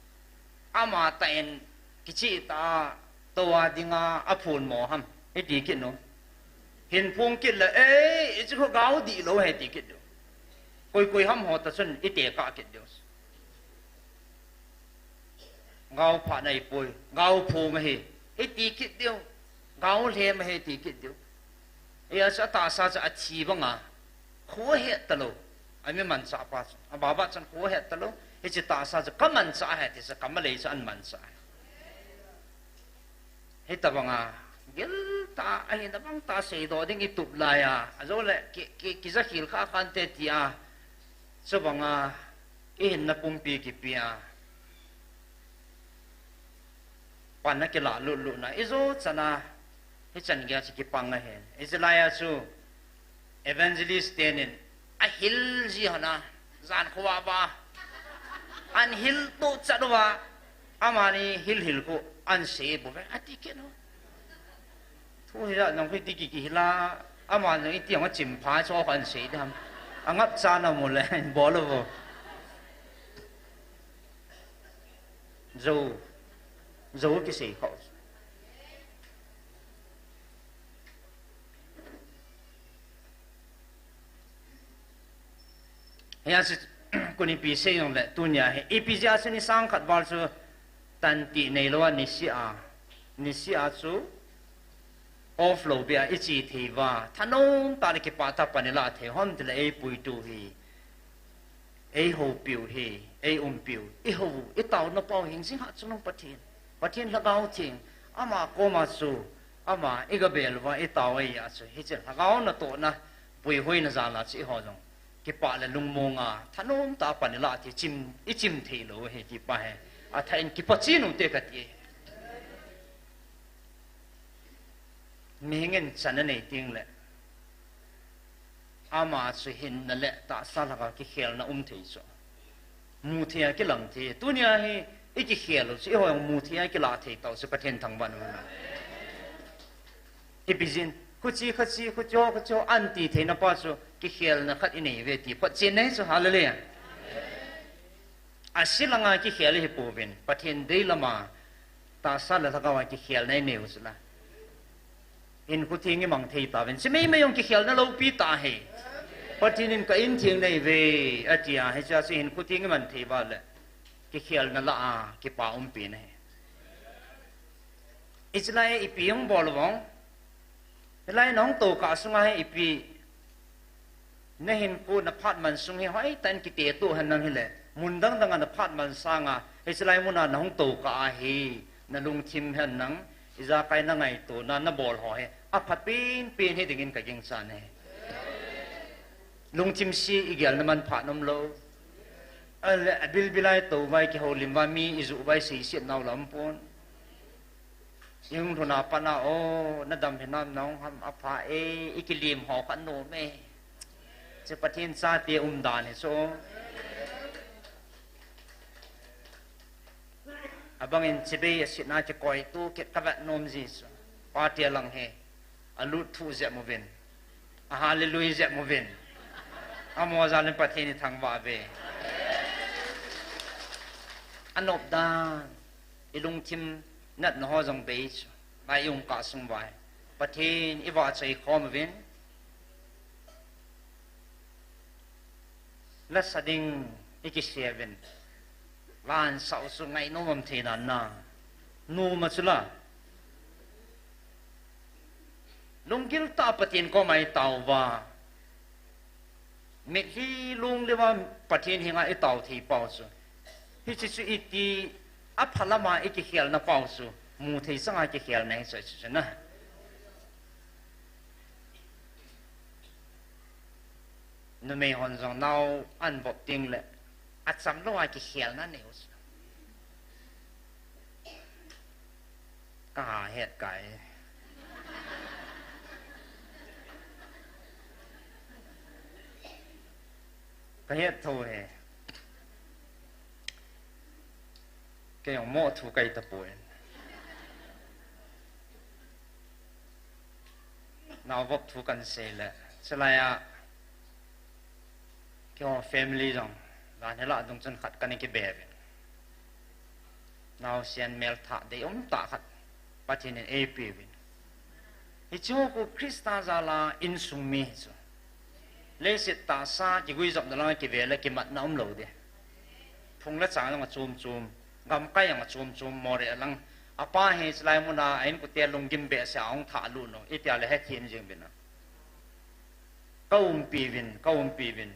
Amatah in kicheh tah a tou a dinga aphonmo ham, iti kit nu. Hin phong kit le, ei, hichu khu gao dihlou ahi ti kit diu. Koi koi ham ho ta chun itekah kit diu. Gao phat ahipoi, gao phong ahi, iti kit diu. Gao lhem ahi, iti kit diu. Hia chu atahsa chu athi banga, khu ahet talou. Ami manchah pa chu, ababa chun khu ahet talou. Hiche tahsa chu kamanchah ahi ti chu, kamalei chu ahin manchah ahi. Hitobanga, giltah a, ahinna bang tah a seidoh ding itup laiya, ajoule ki, ki, kijakhel kha khante tia, chubanga, ihinna pumpi kipe a, pan akilah lut lut na, ijo chana, hichan geiya chu kipang ahin. Hiche laiya chu, evangelist tenin, ahil ji hon a, jan khovah vah a, ahin hil tohchat uva, amani hil hil khu ahin sei bouve, ati kit u. Thu hi la, nang hui ti ki ki hi la, ama nang iti ang a chim pha cho kan sei dam. Angap cha na mu le, bol lo. Zo, zo ki sei kho. Hia chu, kuni pi sei jong le, tunia hi, ipi jeh a chu ni sang khat val chu, tan ti nei lo a, ni si a, ni si a chu, off lo bia, i chi thei va, thanom ta le kipa ta pan i la thei, hom ti le ei pui tu hi, ei ho piu hi, ei um piu, i ho, i tau na pau hing sing ha chu nung Pathian. Pathian Lhagao Theng, ama koma chu, ama i ga bel va, i tau ei a chu, hi che Lhagao na to na, pui hoi na za la chu i ho jong. Kipa le lungmong a, thanom ta pan i la thei chim, i chim thei lo hi ti pa he. A tha in kipa chi nu te ka ti. Mihing in chan a nei ting le. Ama chu hinna le tahsa lhaka kikhelna um thei chu. Mu thei a kilang thei. Tunia hi i kikhel u chu i ho jong mu thei a kila thei tau chu Pathen thangvah na. Ipi jin, khuchi, khachi, khucho, khucho, an ti theina pa chu, kikhelna khat i nei ve ti, photchen nei chu, hallelujah. A si langa kikhel hi pouvin, Pathen dei lama, tahsa le lhagao a kikhelna i nei u chu la. Hinkho theng i mang thei tauvin, si mei mei jong kikhelna lopi ta hi. Pathen in ka in theng nei ve, a ti a, hi cha si hinkho theng i man thei va le, kikhelna la a, kipa umpi na hi. Ichelai ipi hung bol vong. Hilai nahung to kah sunga hi ipi. Nahinkho naphat man sung hi hoitah in kite to hen nang hile. Mun dang dang a naphat man sanga. Hichelai muna nahung to kah a hi. Nalungthim hen nang. Ijakai nangaito na nabol ho hi. Apha pen pen hi dingin kagingchan e. Lungthim se igel na man phat nom lo. Ale, abilbil a ito vai kihoulim va mi iju vai seiset nau lam pon. Ihung lhun a pat na, o, nadam hinam nahung ham apha e, ikilim ho kha nom e. Che Pathen chate umdan hi chu. Abangin chibai asetna kikoi tu kit kavet nom ji chu. Pate lang hi. Alut thu jep uvin. A hallelujah jep uvin. Amo jal in Pathen ithangvah uve. Anop dan. Ilungthim natna ho jong bei chu. Ngai um kah sung vai. Pathen ivahchoi khom uvin. Lasa ding ikisei uvin. Lansah u chu ngainom um thei nan na. Nom a chu la. Lunggil tah a Pathen koma itao uva. Mitlhi lunglhi uva Pathen henga itao thei pau chu. Hiche chu iti apha lama ikikhelna pau chu. Mu thei sanga kikhelna hi chu chu na. Numei hon jong nao an vop ting le, achamlou a kikhelna nei u chu. Kaha het kai. Kahet tho e. Kei jong mo thu kai tapoi. Nao vop thu kan sei le. Chulai a. Keiho family jong. Van hela dung chun khat kan kibe uvin. Naosen melthah deium tah khat. Pathen in eipe uvin. Hichu khu Christa jal a insung mi hichu. Leiset tahsa kiguijopna langa kive le kimatna umlou ding. Phung le chang jong achom chom. Gamkai jong achom chom Moreh lang. Apa hi chulai muna a inkote lunggim behseh a ahung thah lut u. Itia le hethem jing uvin a. Kaumpi uvin, kaumpi uvin.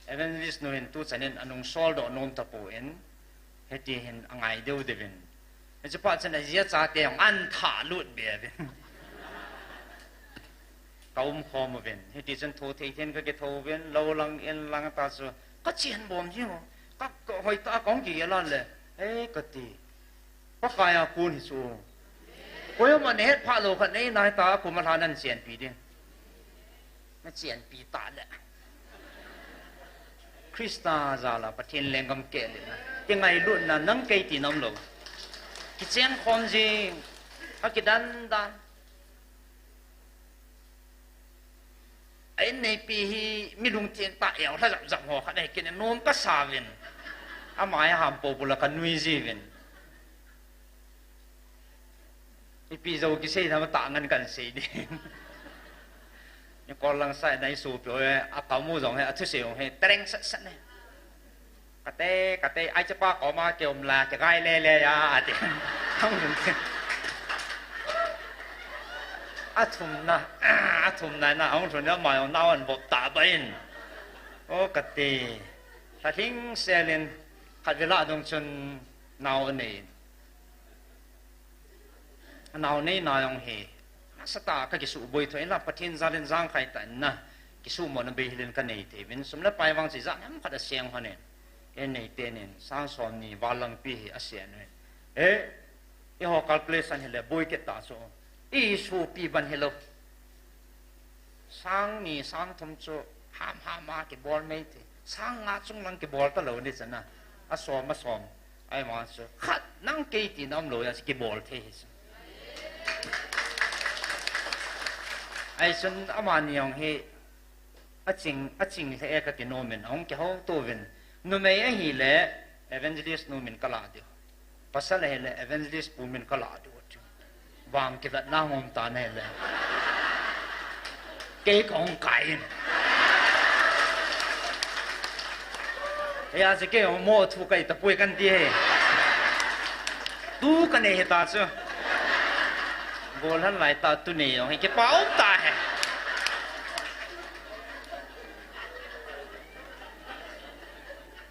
Evangelist nu hin tuchan in anung soldoh nom tapon. Hiti hin angai deu deuvin. Hiche phat chun ajia chate jong an thah lut be uvin. Kaum khom uvin. Hiti chun tho thei thei in kakitho uvin. Lou lang in lang ta chu. Kachen bom jing u. Ka, ka hoitah a kahung kigel a le. Hei kati. Pakai a kon hi chu. Koima nahet phah lou khat nei nai ta, koima lha nan chenpi ding. Nachenpi ta le. Christa jal a Pathen lenggam keh le na. Kingailutna nang kei ti nom lou. Kicheng khom jing. Akidan dan. A in neipi hi mi lungthin tah a lha jap jap ho khat ahi kit in nom kasa uvin. Ama hi hampo bula kanui jiuvin. Ipi jou kisei na ma tah ngan kan sei ding. Ni kol lang sai na isopi ho hi, a kamu jong hi, a thusei jong hi, tereng sat sat ne. Kate, kate, ai chapa koma kium la, kigai le le ya, ati. Ahung lhun. Athumna, athumna na, ahung lhun ama jong nao anvop ta ba in. O kate. Lha lhing selin, khat vela dong chun nao anei in. Anao neina jong hi, nasatah a kakisuh boi thou in la, Pathen jalin jangkhai tah in na, kisuhmo na bei hilin kanei thei uvin, sum le pai vang chu ijat ham khat aseng hon in, in neiten in, sang som ni val langpi hi asen uvin. Eh, eiho calculation hile boi kit ta chu, isopi ban hilou. Sang ni, sang thum chu ham ham a kibol mai thei. Sang nga chung lang kibol talou ni chana. Asom, asom. Ahi vang chu khat nang kei tina umlou a chu kibol thei hi chu. Ahi chun amani jong hi aching, aching lheh e kati nom in, ahung kihou tou vin. Numei ahile evangelist nu min kalah diu. Pasal ahile evangelist pu min kalah diu chu. Vang kivetna ngom ta nahile. Kei kahung kai in. Hia chu kei jong mo thu kai tapoi kanti hi. Tu kanei hita chu. Golhang lai ta tu nei jong hi kipa um ta hi.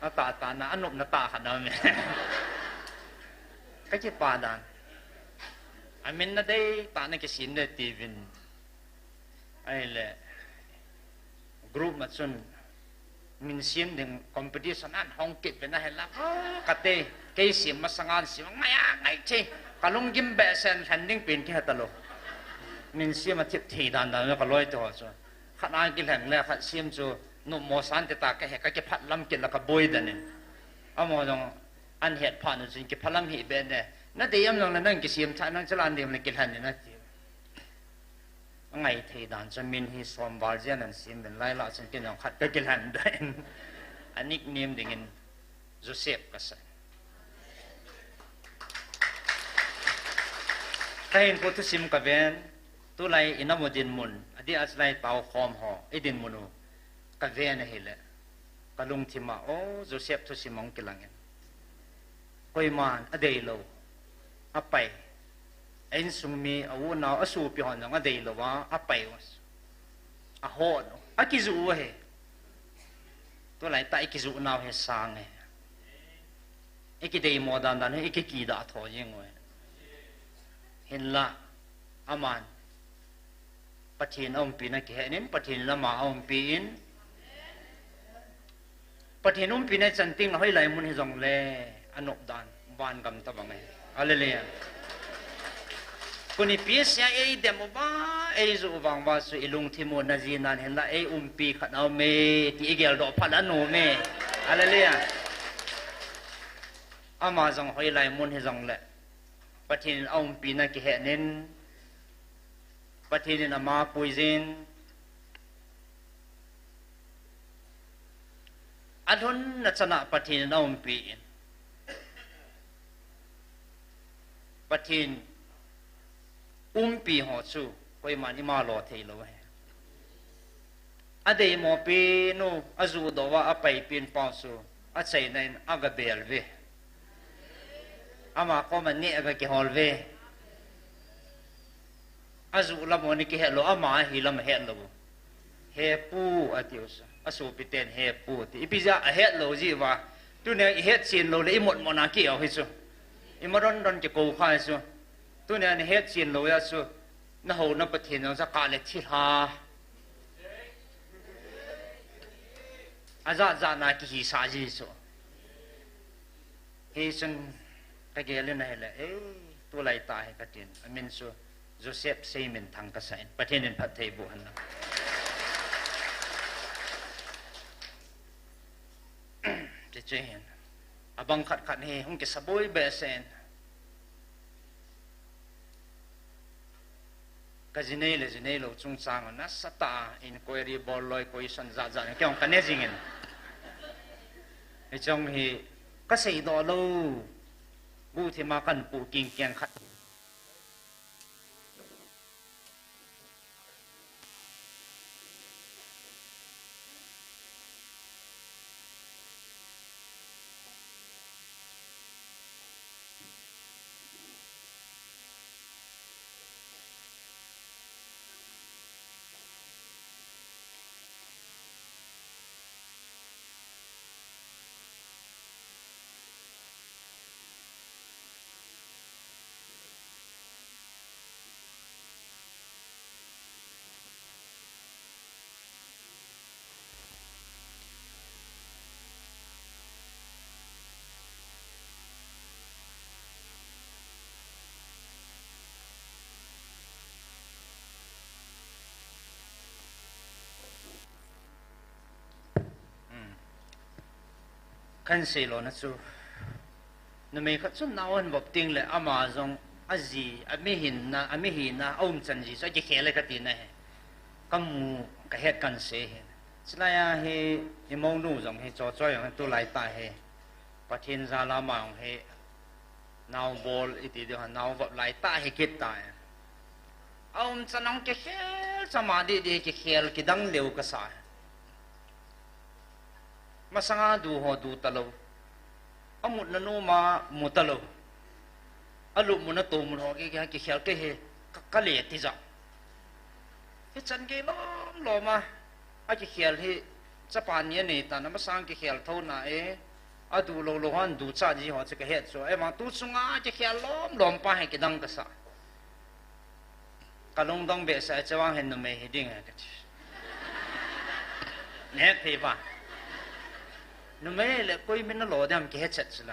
Atah tah na, anopna tah khat na me. Kakipa dan. Amin nadei tah na kisin le tiuvin. Ahile, group ma chun, min sem ding competition an hong kit uvin ahile. Ah, kate, kei sem masang an sem, ngai a, ngai thei. Kalunggim behseh in lhen ding pen kihe talou. Min sem athip thei dan dan, kaloi te ho chu. Khat a kilheng le, khat sem chu, nopmo san te ta kahe, kakiphat lam kit la kaboi dan in. Amaho jong, an het phat nu chun kiphalam hih be ne. Nadei am jong le nang kisem tha nang chu la an dei le kilhen in ati. Angai thei dan chu min hi som val jen an sem uvin lai la chun kei jong khat kakilhen dan. A nickname dingin Joseph kasah. Kahin pu thusim kaven, tulai ina mu dinmun, adeh a chulai tao khom ho, i dinmun u kaven ahile. Kalungthim a, o, Joseph thusim ahung kilang in. Koiman adeilou, apai. A insung mi, a unau, a sopi hon jong adeilou a, apai u. Ahon u, akiju u ahi. Tulai tah i kiju nau hi sang e. I kideimo dan dan hi, i kikidah tho jeng u ahi. Hinla, aman. Pathen aumpina kihen in, Pathen in ama aumpi in. Pathen umpina ichan teng le hoilai mun hijongle anop dan, van gam tabang e. Hallelujah. Kuni P S A eidem uva, eiju u vang uva chu ilungthim u najinan hinla eiumpi khat aume, ti igeldoh phat le anom e. Hallelujah. Ama jong hoilai mun hijongle Pathen in aumpina kihen in, Pathen in ama puijin, alhunna chana Pathen in aumpi in. Pathen umpi ho chu koiman ima lo theilou ahi. Adeimo pen u, ajuhdoh uva apai pen pau chu, achaina in agabel uve. Ama koma neh agakihol uve. Ajuh lam u ana kihet lou, ama ahi lam ahet lou. He pu, atiu chu. Asopi ten he pu ati. Ipi jeh a ahet lou jeh uva. Tunia ihet chen lou le imotmot na ki au hi chu. Ima don don kikou kha hi chu. Tunia nahet chen lou a chu. Nahouna Pathen jong chu kah le thilha. Ajat jat na kihisah ji chu. Hichun kagel in ahile, eh, tulai tah hi katin. Amin chu Joseph Seiminthang kasah in. Pathen in phatthei boh hen lang. Tichu hin. Abang khat khat hi hung kisaboi behseh in. Ka jinei le jinei lou chungchang a nasatah a inquiry bol loi question jat jat kei jong ka ne jing in. Hiche jong hi ka seidoh lou. Guhthim a kan pu king keng khat. Kan seilona chu, numei khat chun nao ahin vop teng le ama jong aji, ami hinna, ami hina, aumchan ji chu akikhel e kati na hi. Ka mu, ka het kan sei hi. Chulai a hi, i mounu jong hi, Chochoi jong hi, tulai tah hi Pathen jal a ama jong hi nao bol iti diu ham, nao vop lai tah hi kit tai. Aumchan jong kikhel, chama didi kikhel, kidang leu kasa. Masanga du ho du talou. Amutna nom a mu talou. Alupmun atohmun ho ki, ki, kikhel kei hi ka, ka le tija. Hichan gei lom lom a, akikhel hi chapa ni anei tan, amasang kikhel thou na e, adu lou lou hon ducha ji ho chu ka het chu. Ahivang tu chunga kikhel lom lom pa hi kidang kasa. Ka lungdong behseh a, hiche vang hin numei hi ding e kati. Nahet thei pa. Numei le koi min nalo dem kihe chet chu la.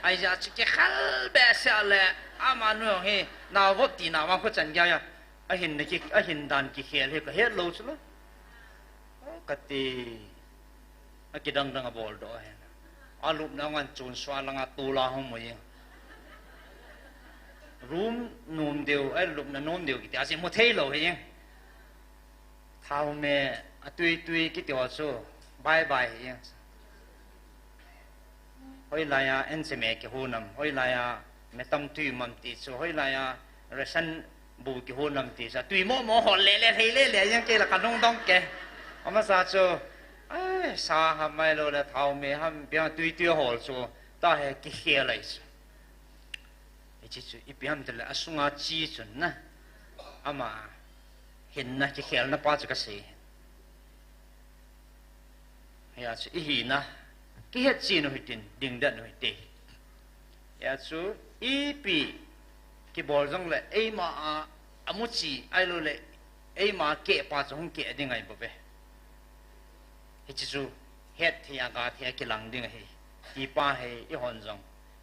Ahijeh chu kikhel behseh le, amanu hi nao vop tina vang khu chan gei a, ahin na ki, ahin dan kikhel hi ka het lou chu la. O, kati. Akidang dang abol doh ahi. Alupna ngan chun sua langa tula hung mu e. Room nom deu, ai lupna nom deu kiti, aji mu thei lou hi. Thao me, atui tui kiti ho chu, bye bye hi. Hoilai a, enche me kihon am, hoilai a, me tam tui um am ti chu, hoilai a, ration bu kihon am ti chu, tui mo mo hol le le, thei le le, jeng kei la ka lungdong kei. Amasa chu, ai, sa ham mai lou le, thao me ham, bia tui tui hol chu, ta he kikhel lai chu. Hiche chu, ipi ham tile, asunga chi chun na, ama, hinna kikhelna pa chu ka sei. Hia chu ihina, kihet chen u hitin, dingdet u hite. Hia chu ipi kibol jongle, eima a, amuchi, ahilou le, eima keh pa chu hung keh ding ahi bouve. Hiche chu, het thei a, ga thei a kilang ding ahi. Ti pa hi, eihon jong,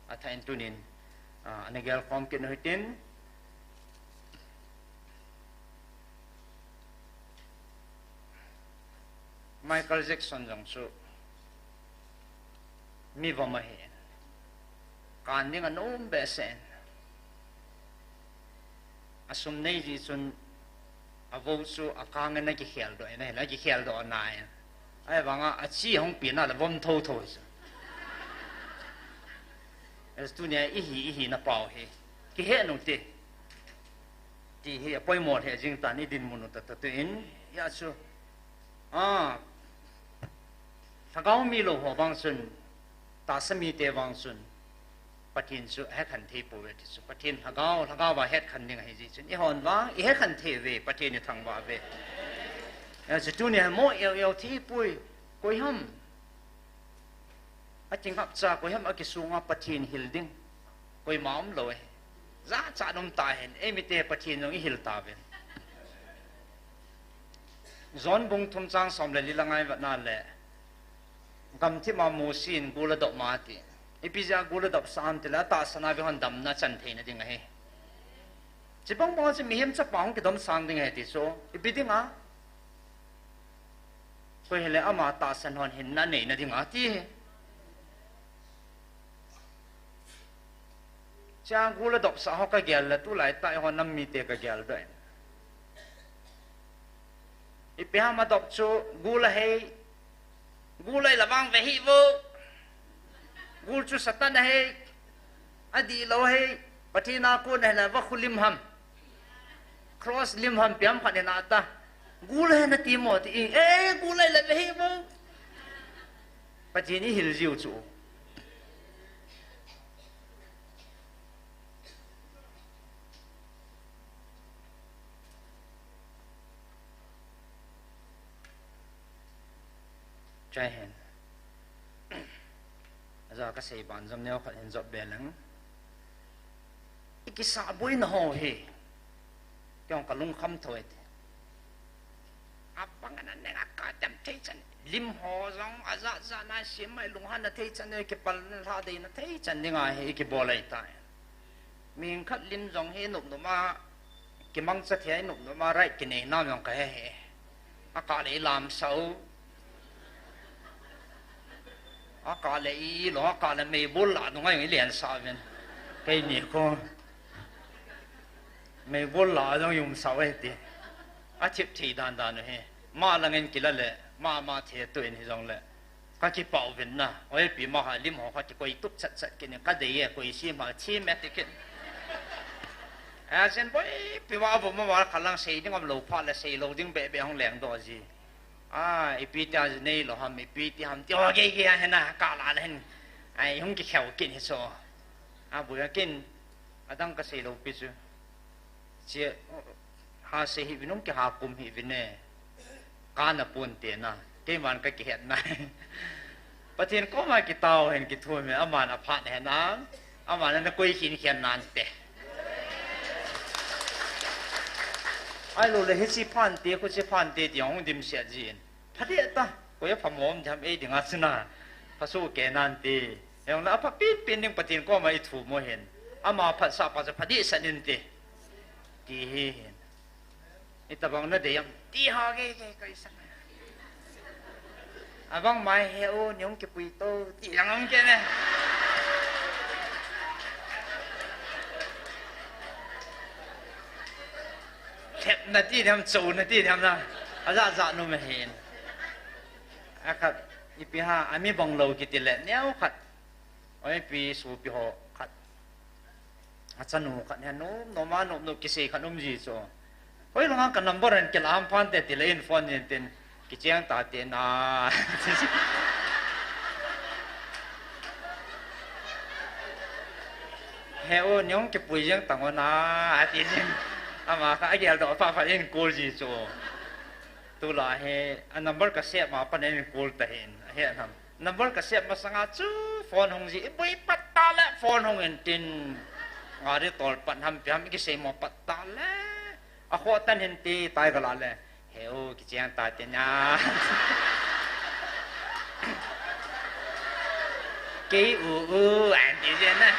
athah in tunin, a, ana gelkhom kit u hitin, Michael Jackson jong chu mi vom ahi. Kan ding anom behseh in. Asum nei ji chun avou chu akang in akikhel doh in, ahile akikhel doh nai. Ahivanga achi hung pi na le vom tho tho chu. Tunia ihi, ihina pau hi. Kihe nung ti. Ti hi apoimo lheh jing tan, idinmun u tah tah tuin, hia chu, a, lhagao mi lou ho vang chun, tahsa mite vang chun, Pathen chu ahekhen thei pouve ti chu. Pathen lhagao, lhagao va hetkhen ding ahi jeh chun, eihon vang, ihekhen thei uve, Pathen ithangvah uve. Hia chu tunia mo eo eo thei poi, koi ham. Akingapcha koi ham akisunga Pathen hil ding. Koima umlou e. Jachat um tahen, eimite Pathen jong ihil tauve. John bung thum chang som le li la ngai vet na le. Gamthip a Mosi in gul adop ma ati. Ipi jeh a gul adop sah ham tile atahsan a veihon damna chan theina ding ahi. Chubang bang chu mihem chapa hung kidomsang ding ahi ti chu. Ipi dinga. Koi hile ama tahsan hon hinna neina dinga ti hi. Chang gul adop sah ho kagel le tulai tah ho nam mite kagel doh in. Ipi ham adop chu, gul ahei. Gul ahei la vang ve hih vo. Gul chu Satan ahei. Adih lou ahei. Pathen a kon ahei la vakhu lim ham, cross lim ham, ipi ham khat ahei na ta. Gul ahei nati mo ti in. Eh, gul ahei la ve hih vo. Pathen ihil jiu chu. Chai hen. Aja kasei ban jong neo khat hin jop be leng. Ikisah boina ho hi. Kei jong kalungkham thou e ti. Abang ana neng a katem thei chan. Lim ho jong ajat jat na sem mai lunghan na thei chan, ikipal na lha dei na thei chan dinga hi ikibol ahitai. Mi khat lim jong hi nop nop a, kimangcha thei nop nop a, right kinei nam jong kahe he. Akah le ilam sao. Akah le ilou, akah le meibol la nunga jong ilen sa ven. Keini ko. Meibol la jong ium sao e ti. Athip thei dan dan u hi. Ma langin kila le, ma ma the tu in hi jong le. Kakipah uvin na, oipi ma ha lim ho kha kikoi tup chat chat kit in kadei e, koi si ma thi me ti kit. Asin boipi ma avu ma ma khalang sei ding umlou phat le sei lou ding be be hung leng doh ji. A, ipi ti a ji nei lou ham, ipi ti ham ti ho gei gei a hena kala le hin. Ai, hung kikheu kit hi so. A, bui a kin, adang kasei lou pi chu. Chia, ha sei hih uvin, hung kiha kum hih uvin e. Kana pon te na. Keiman kakihet na. Pathen koma kitao hen kithum e, aman aphat hen a. Aman ana koi khin khen nan te. Ahilou le hiche phan te, khuche phan te ti hung dimset jin. Pha deh ta, koi a phamo um diham ei dinga chu na. Phasoh kei nante. Hijong le apha pen pen ding Pathen koma ithum u hin. Ama phatsah pa chu pha deh sah in te. Ti hi hin. Itobang nadei ham. Ti ha gei gei koi sang. Abang mai he u, nei hung kipui to. Ti jong um kei ne. Thepna ti diham, chouna ti diham na. Ajat jat nom ahin. Akhat, ipi ham, ami bang lou kiti le, neo khat. Oipi, sopi ho khat. Achanu khat, neo, nom a, nom, nom, kisei khat um ji chu. Hoilanga ka number hin kila ham phante ti le in phone in tin. Kicheng ta te na. He u, nei hung kipui jeng tang u na, ati jin. Ama kha agel doh pha pha in call ji chu. Tulai hi, a number ka save ma pan in call ta hin, ahe nam. Number ka save masanga chu phone hung ji, iboi pat ta le phone hung in tin. Nga ri tol pat ham pi ham ikisei mo pat ta le. Akhoh tan hin ti tai kala le. He u, kicheng ta te na. Kei u u, an ti jin na.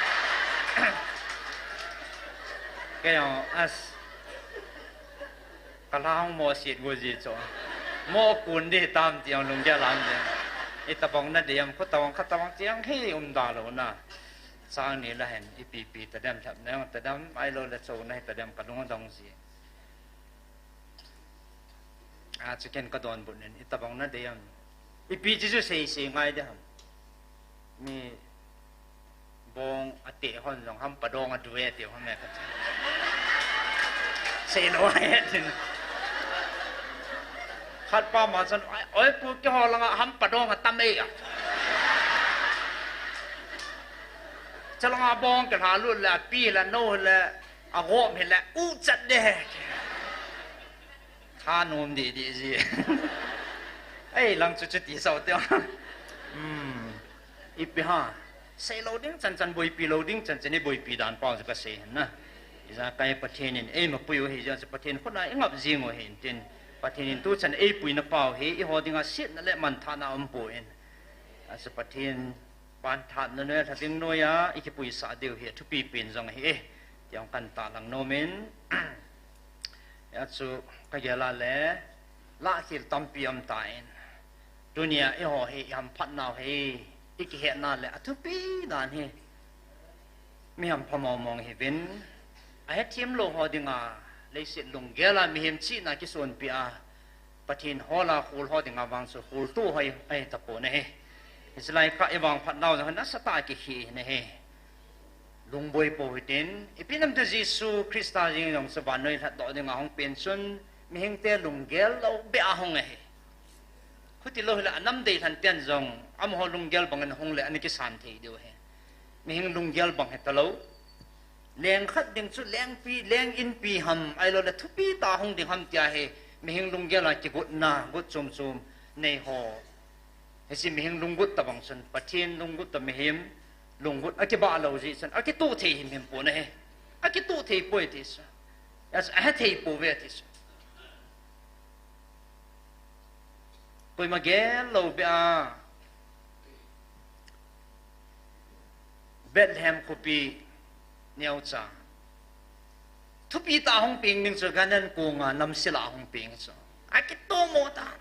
Kei jong, as. Ka lha hung mo sit go ji chu. Mo kun di tam ti jong lunggel lam di. Itobang nadei ham, khutobang khatobang ti jong hi um da lou na. Chang ni la hin, ipi pi tadem thap na jong tadem, ahilou le chouna hi tadem kalung adong ji. A, chu ken kadonbut in, itobang nadei ham. Ipi ti chu sei sei ngai diham. Mi bong ate hon jong hampa dong adu e ti hon me kati. Sei lou ahi tin. Khat pa ma chun, oi, oi pu keiho langa hampa dong atam e a. Chalanga bong kilha lut le, api le, nou le, agom hi le, u chat de. Thanom didi ji. Ei, lang chu chuti sao te. Hmm. Ipi ham. Sei lou ding chan chan boipi lou ding chan chan iboipi dan pau chu kasei hin na. Ijakai Pathen in eima pui u hi jeh chun Pathen khut a ingap jing u hin tin. Pathen in tuchan eipuina pau hi eiho dinga setna le manthahna aumpoi. Achu Pathen panthatna noi, lha ding noiya ikipuisah diu hi athupi pen jong ahi e. Ti jong kan tahlang nom in. Achu kagel a le, lahkhel tampi um tan. Tunia eiho hi ihamphat nau hi, ikihetna le athupi dan hi. Mi hampha mong mong hiuvin, ahethem lou ho dinga, leiset lunggel a mihem chihna kisonpi a, Pathen hol a khol ho dinga vang chu kholtoh ho ahi tapon ahi. Hiche lai kah i vangphat nau jong nasatah a kikhel ahi. Lungboi pou hitin, ipi nam te Jesu Christa jeng jong chu vannoi lhatdoh dinga hung pen chun, mihingte lunggel lou beh a hung ahi. Khuti lou hile anam deilhen ten jong, amaho lunggel bangin hung le ana kisan thei diu ahi. Mihing lunggel bang hita lou. Leng khat ding chu lengpi, leng inpi ham, ahilou le thupi tah hung ding ham tia hi, mihing lunggel a kigotna, got chom chom nei ho. Hiche mihing lunggot tabang chun, Pathen lunggot tah mihem, lunggot akibah lou jeh chun, akitoh thei himhim pon ahi. Akitoh thei poi ti chu. Ahethei pouve ti chu. Koima gel lou beh a. Bethlehem khopi neocha. Thupi tah hung peng ding chu Canaan konga namse lah hung peng chu. Akitomo tan.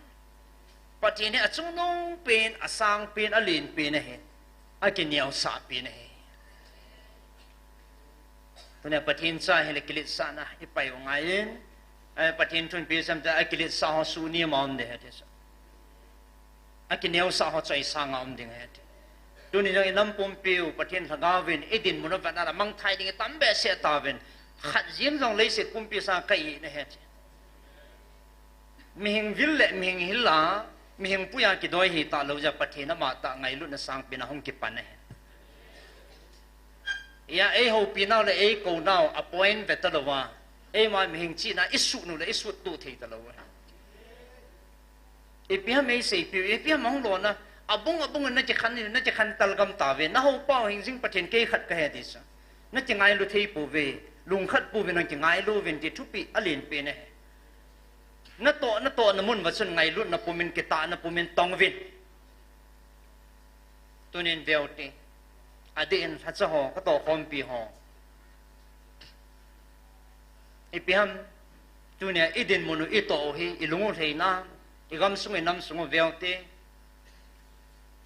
Pathen hi achungnung pen, asang pen, alen pen ahi. Akineosah pen ahi. Tunia Pathen cha hile kiletsahna i pai u ngai in, eh, Pathen thu ipi asei em tia kiletsah ho suni ma um ding ahi ti chu. Akineosah ho chu i sanga um ding ahi ti. Tuni jong i nam pumpiu Pathen lhagao vin i dinmun u vet a mangthai ding i tam behseh tauvin, khat jeng jong leiset pumpi sanga ka i na ahi ti. Mihing vil le mihing hil a, mihing puia kidoi hita lou jeh a Pathen amatah ngailutna sangpen a hung kipan ahi. Ia, ei houpi nau le ei kou nau appoint ve talou a, eima mihing chihna i sut nu le i suttoh thei talou ahi. Ipi ham ei seipiu, ipi ham hung lona, abung abung in na kikhen in, na kikhen talgam tauve, na houpau hingjing Pathen kei khat ka he ti chu. Na kingailu thei pouve, lungkhat pouve, na kingailu uvin ti thupi alen pen ahi. Natoh, natohna mun uva chun ngailutna pumin, kitahna pumin tong uvin. Tunin veu te. Adeh in lhacha ho, ka tohkhompi ho. Ipi ham, tunia i dinmun u i toh u hi, i lung u lhei nam, i gamsung i namsung u veu te.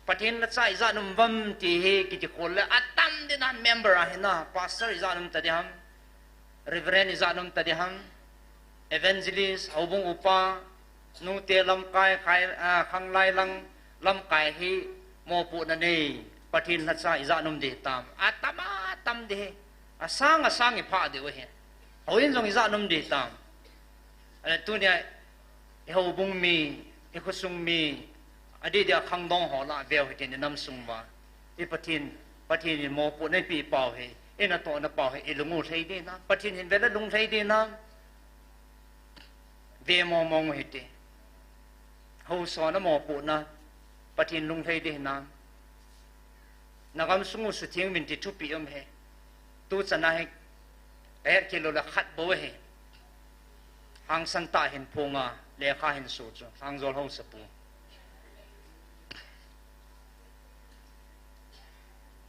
Pathen lhacha ijat um uvem ti hi kiti khol le atam ding a member ahi na, pastor ijat um ta ding ham, reverend ijat um ta ding ham, evangelist, houbung upa, nute lamkai, khai, ah, khanglai lang lamkai hi mopohna nei, Pathen lhacha ijat um ding tam, atam atam ding hi, asang asang i phah diu ahi. Houin jong ijat um ding tam. Ale tunia, i houbung mi, i khosung mi, adeh deh a khangdong ho lah veu hitin i namsung uva. I Pathen, Pathen in mopohna eipeh pau hi, i natohna pau hi, i lung u lhei ding nam, Pathen hin vele lung lhei ding nam. Ve mong mong u hite. Haosa na mopohna, Pathen lung lhei ding nam. Na gamsung u sutheng uvin ti thupi um e. Tuchan a hi, ahet kit lou le khat bou ahi. Hangsan tah hin phong a, lekha hin so chu, Lhangjol Haosapu.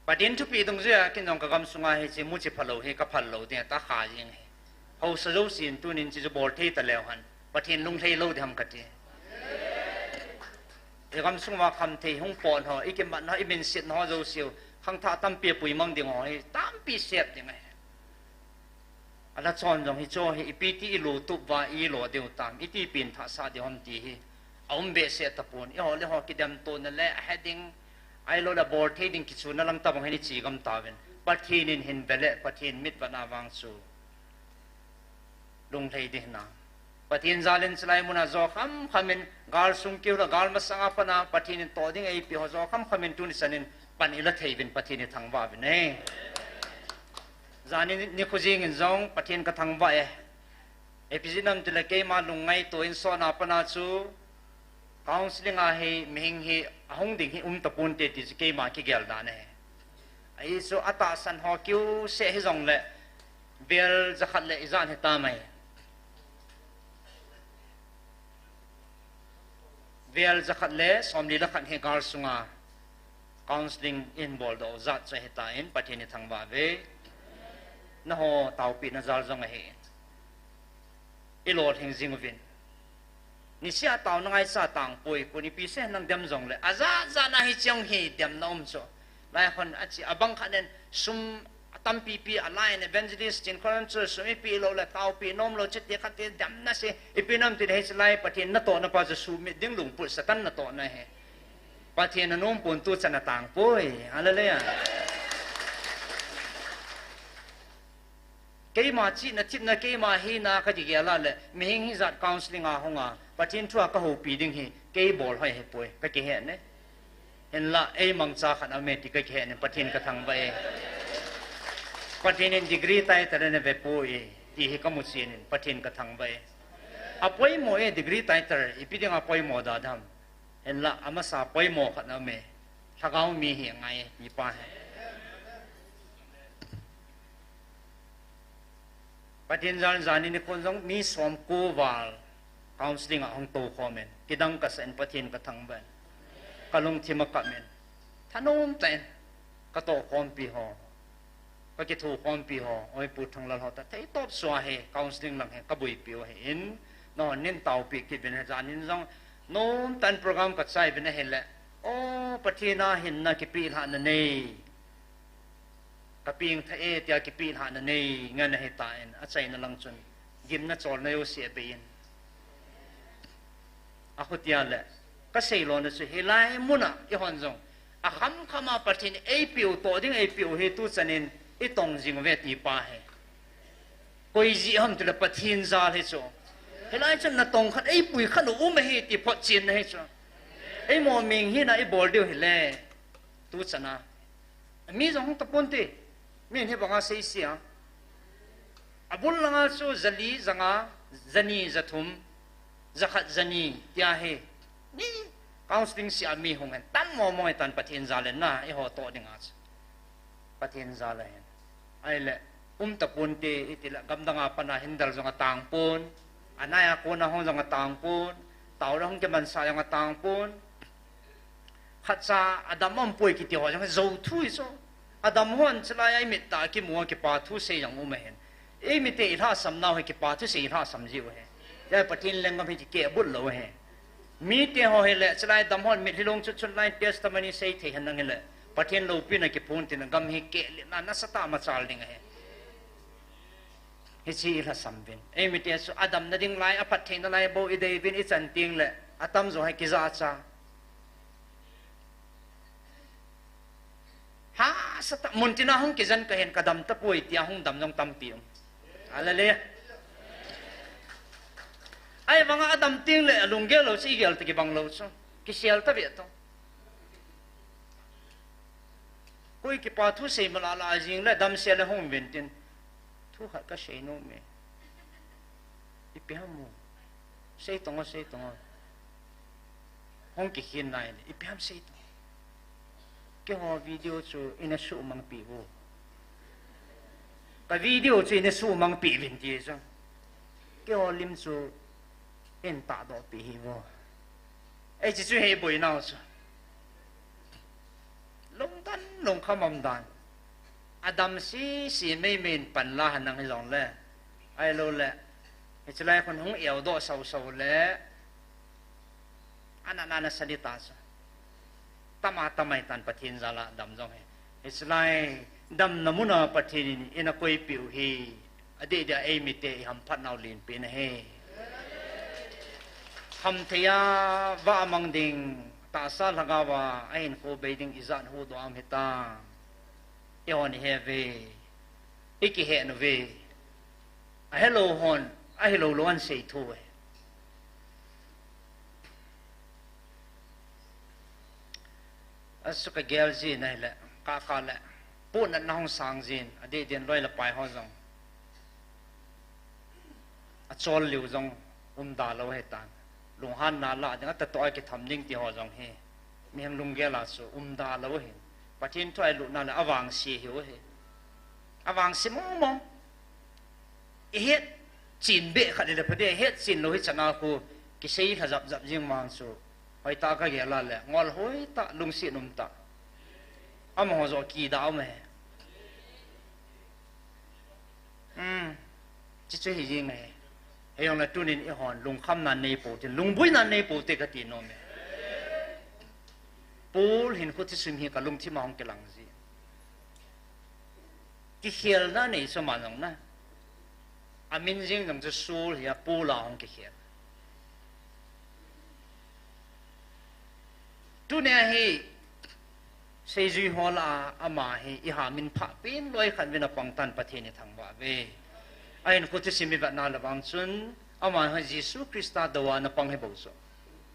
Pathen thupeh dungjuia, ken jong ka gamsung a hiche muchi phalou hi, ka phal lou ding, ta kha jeng e. Haosa jousen tunin hiche chu bol thei taleu hen. Pathen lung lhei lou ding ham kati. I gamsung uva khamthei hung pon ho, i kimatna ho, i minsetna ho jouseu, khangthah tampi a puimang ding ho hi, tampi sep ding ahi. Alhachon jong hicho hi, ipi ti i lo tup uva, i lo diu tam, iti pen thahsah diu ham ti hi. Aum behseh tapon, eiho le ho kidemtona le, ahe ding, ahilou le bol thei ding kichuna lang tabang hin i che gam tauvin. Pathen in hin vele, Pathen mitvetna vang chu. Lung lhei ding hinam. Pathen jal in chulai muna jo kham kham in, gal sung keu la gal masanga pat a Pathen in toh ding eipeh ho jo kham kham in tuni chan in pan i la thei uvin Pathen i thangvah uvin e. Jan in nikho jing in jong Pathen ka thangvah e. Ipi jeh ham itile keima lungngaito in sot na pat a chu, counselling a hi, mihing hi, ahung ding hi um taponte ti chu keima kigel dan ahi. Ahi chu atahsan ho keu seh hijongle, vel jakhat le ijat hitam ai. Vel jakhat le somli le khat hi gal sunga counselling in boldoh jat chu hitan Pathen i thangvah uve. Nangho taopehna jal jong ahi. I lolhing jing uvin. Niseh a taona ngaicha tangpoi, koi ipi seh nang dem jongle, ajat jat a hiche hi demna um chu. Lai hon achi abang khat nen sum a Tampipi a line evangelist chin khon chu sumipi lou le taopi nom lou chu ti khat ti damna se. Ipi nam ti le hichelai Pathen natohna pa chu sumit ding lungput Satan natohna ahi. Pathen anom pon tuchan atang poi. Hallelujah. Keima chihna themna keima hina kakigel a le, mihem hijat counselling a hung a, Pathen thu a kahoupi ding hi, kei bol hoi ahipoi, kakihe ne. Hinla, ei mangcha khat aume ti kakihe ne, Pathen kathangvah e. Pathen in degree title anave poi, ti hi kamu chen in, Pathen kathangvah e. Apoimo e, degree title, ipi dinga apoimo da dem. Hinla, amasa poimo khat aume. Lhagao mi hi angai, mi pa hi. Pathen jal in jan in nikho jong mi somko val counselling a hung tou khom in. Kidang kasah in Pathen kathangvah in. Kalungthim akam in. Thanom tah in. Katoh khompi ho. Kakitho khompi ho, oi Pu Thanglal ho ta, theitop sua hi, counselling lang hi, kabuipi u ahin, nahon nin taopi kit uvin, jan in jong, nomtah in program kachai uvin ahile, o, Pathen a hinna kipelhahna nei, kapeng thah e, tia kipelhahna nei, ngen ahitan, achaina lang chun, gimna cholna jouse abei in. Ahutia le, kasei lona chu hilai muna, ihon jong, akham khama Pathen eipeu toh ding eipeu hi tuchan in itong jing uve ti pa hi. Koi jeh ham tile Pathen jal hi chu. Hilai chun natong khat eipui khat u um ahi ti photchenna hi chu. Eimo meng hina ibol diu hile. Tuchan a. Mi jong hung tapon te. Mi hi banga seise a. Abul langa chu jali janga, jani jathum, jakhat jani, tia hi. Ni counselling sia mi hung hen. Tam momo hitan Pathen jal in na, eiho toh dinga chu. Pathen jal ahin. Ahile, um tapon te, itile, gamdang a pat a hin del jong atang pon. Anai a kona hung jong atang pon. Taona hung kimansa jong atang pon. Khatcha adam aum poi kiti ho jong jou thu hi chu. Adam hon chulai a imit tah a kimu a kipa thu sei jong um ahin. Eimite ilhahsam nau hi kipa thu sei ilhahsam jiu ahi. Tia Pathen lenggam hi kikehbut lou ahi. Mite ho hile chulai adam hon mitlhi long chutchut lai testimony sei thei henlang hile. Pathen loupina kiphong tina gam hi kehlina nasatah a machal ding ahi. Hiche ilhahsam uvin. Eimite chu adamna ding lai, aphattheina lai bou idei uvin ichan teng le. Atamjo hi kijacha. Hahsatah, muntina hung kijen kahin kadam tapoi tia hung dam jong tampi um. Hallelujah. Ahivanga adam teng le alunggel lou chu igel ta kibang lou chu. Kisel ta ve to. Koi kipa thu sei malala jing le damsel le hung uvin tin. Thu khat kasei nom e. Ipi ham mo. Sei tong o, sei tong o. Hung kikhin nai le. Ipi ham sei tong o. Keiho video chu ina sumangpi uvo. Ka video chu ina sumangpi uvin ti chu. Keiho lim chu in tahdohpi hih uvo. Ei, hiche chu hi boinau chu. Lungdon, lungkham umdan. Adam sese meimei in panla henlang hijongle. Ahilou le. Hiche lai khun hung eudoh sausau le. Ana, ana, ana sadi ta chu. Tama, tama hitan Pathen jal a dam jong hi. Hiche lai damna muna Pathen in ina koipeh u hi. Adeh deh a eimite ihamphat nau lenpen ahi. Khamthei a vah amang ding, tahsa lhagao a ahinkho bei ding ijat huhdoh a um hitam. Eihon ihe uve. Ikihe nauve. Ahelou hon, ahilou lou ahin sei thou ve. Asu kagel jin ahile, kaka le, pohnatna hung sang jin, adeh deh in loi le pai ho jong. Achol liu jong, umda lou ahitan. Lunghanna lah ding, atahtoh a kitham ding ti ho jong hi. Mihem lunggel a chu, umda lou ahin. Pathen thu a ilutna le, avangse ahiu ahi. Avangse mong mong. Ihet chen beh khat hile pha ding, ihet chen lou hi chana khu kisei lha jap jap jing vang chu. Hoitah kagel a le, ngol hoitah, lungset umtah. Amaho joh kidah um e. Hmm. Chuche chu hi jing e. Hijongle tunin eihon lungkhamna nei pou te, lungboina nei pou te kati nom e. Paul hinkho thusim hi kalungthim a hung kilang ji. Kikhelna nei chu ama jong na. Amin jing jong chu Saul hi a, Paul a hung kikhel. Tunia hi seijui ho lah a ama hi i ha min phah pen loi khat vin a pang tan, Pathen i thangvah uve. Ahin khuti sim i vetna le vang chun ama hi Jesu Christa dou a na pang hi bou chu.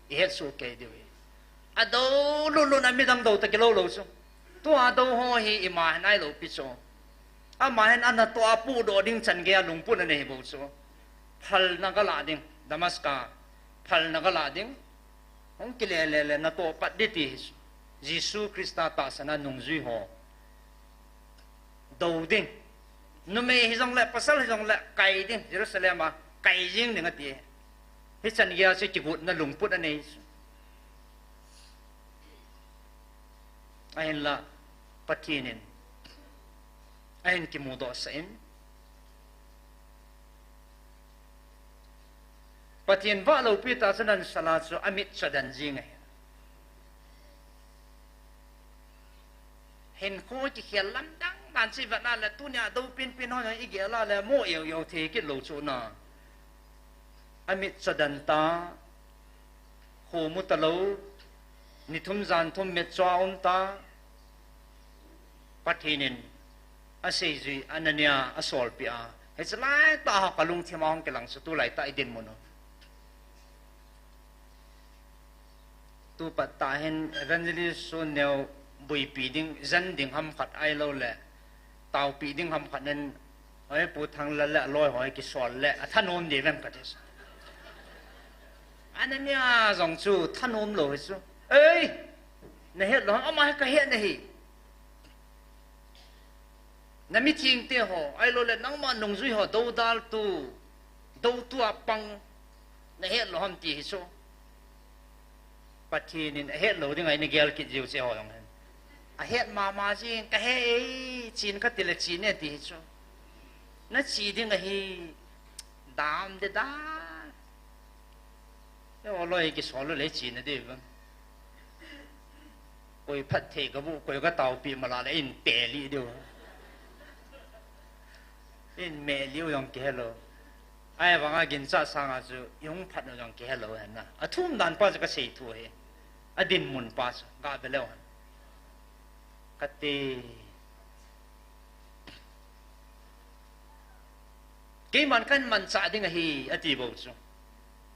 I het soh kei diu hi. A dou lulun a midang dou ta kilou lou chu. Tua dou ho hi ima hi nai lou pi chu. Ama hin a natoh a pudoh ding chan gei a lungput a nei hi bou chu. Phalna ga lah ding, Damascus. Phalna ga lah ding. Hung kile le le natoh pat di ti hi chu. Jesu Christa tahsan a nungjui ho dou ding. Numei hi jong le, pasal hi jong le, kai ding, Jerusalem a, kai jing ding ati. Hichan gei a chu kigotna lungput a nei chu. Ahinla, Pathen in ahin kimudoh sah in. Pathen vah lou pi ta chu nan sala chu amit chadan jing ahi. Hinkho kikhel lamdang dan chu i vetna le tunia dou penpen ho i gel a le mo eu eu thei kit lou chu na. Amit chadan ta, khomu talou, ni thum jan thum mit chua um ta, Pathen in aseijui Anania asolpeh a. Hiche lai tah a ka lungthim a hung kilang chu tulai tah i dinmun u. Tupat tah hin evangelist Sun Neo buipi ding, jen ding ham khat ahilou le, taopi ding ham khat nen, oi, Pu Thanglal le aloi ho kisol le, athanom ding vem kati. Anania jong chu thanom lou hi chu. Ei, na het lou, ama hi ka het na hi. Na mithengte ho, ahilou le nangma nungjui ho, doudal tu, dou tu a pang, na het lou ham ti hi chu. Pathen in ahet lou ding ahi na gel kit jiu che ho jong hin. Ahet mama jing, ka he e, chin ka ti le chin e ti hi chu. Na chi ding ahi, dam de da. Eo loi kisol lou le chin a ding vang. Koi phatthei ka bu, koi ka taopi mala le in peli diu. In meli u jong kihe lou. Ahivanga ginchat sanga chu i hung phat u jong kihe lou hen na. Athum dan pa chu ka sei thu hi. Adinmun pa chu ka ve leu hen. Kati. Keiman kahin manchah ding ahi, ati bou chu.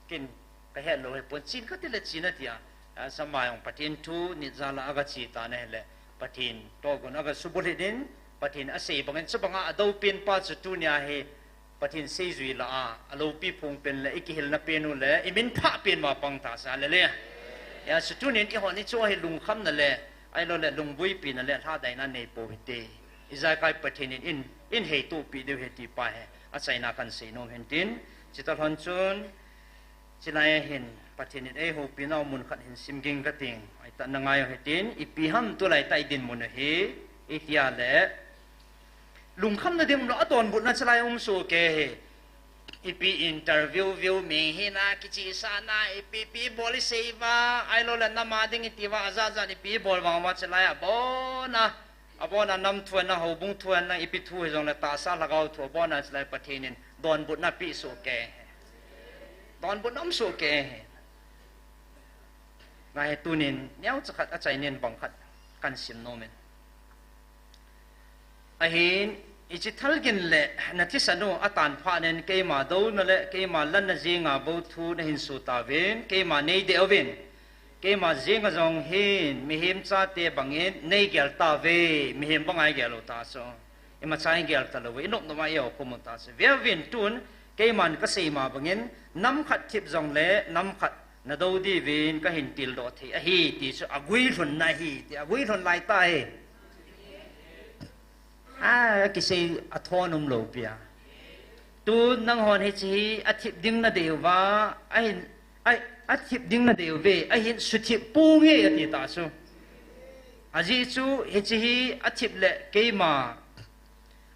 Ken ka het lou hipon, chin ka ti le chin ati a. A, sama jong Pathen thu nit jal a aga chi ta na hile, Pathen tohgon aga subulhit in, Pathen asei bangin, chubanga adou pen pa chu tunia hi Pathen seijui lah a, aloupi phong pen le, i kihilna pen u le, i min phah pen ma pang ta sa le le. Ya, chu tunin i hon i chu hi lungkhamna le, ahilou le lungbuipina le, lhadaina nei pou hite. Ijakai Pathen in, in, in heitohpi diu ahi ti pa hi, achaina kan sei nom hen tin, chutah lhon chun, chulai a hin, Pathen in eihoupi nau mun khat hin sim ging ka ting, aitah na ngai u hen tin, ipi ham tulai tah i dinmun u hi, itia le, lungkhamna ding umlou, adonbutna chulai um soh kei hi. Ipi interview view mi hina, kichehsahna, ipi pi bol i sei uva, ahilou le nama ding i ti uva, ajat jat ipi bol vang uva chulai abona, abona nam thu hen lang, houbung thu hen lang, ipi thu hijong le tahsa lhagao thu abona chulai Pathen in donbutna pe soh kei. Donbutna um soh kei. Ngai tunin, neocha khat achaina in bang khat kan sim nom in. Ahin, hiche thal gin le na thisan u atan phat nin keima douna le keima lanna jenga bou thu na hin soh tauvin, keima nei deh uvin. Keima jenga jong hin, mihem chate bangin nei gel tauve, mihem banga i gel u ta chu. Imacha i gel talou, i nop nop a i o kum u ta chu. Ve uvin tun, keiman ka sei ma bangin, nam khat thip jong le, nam khat na dou diuvin ka hin tildoh thei ahi, ti chu a guilhunna ahi, ti a guilhun lai ta hi. A, kisei a thon um lou pia. Tu nang hon hiche hi a thip ding na dei uva, a hin, a, a thip ding na dei uve, a hin suthip ponge ati ta chu. Ajeh chu hiche hi a thip le keima,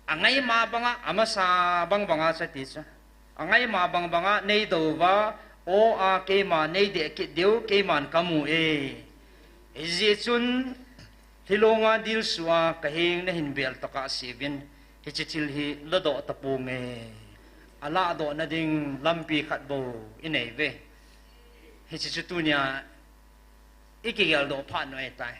a ngaima banga, a masa bang banga chu ati chu. A ngaima bang banga nei dou uva, o a keima nei deh kit diu, keiman ka mu e. Hijeh chun, Hilonga dilsua ka heng na hin bel tokah seuvin, Hiche thil hi ladoh tapong e. Aladoh nading lampi khat bou inei ve. Hiche chu tunia ikigel doh phat nai tai.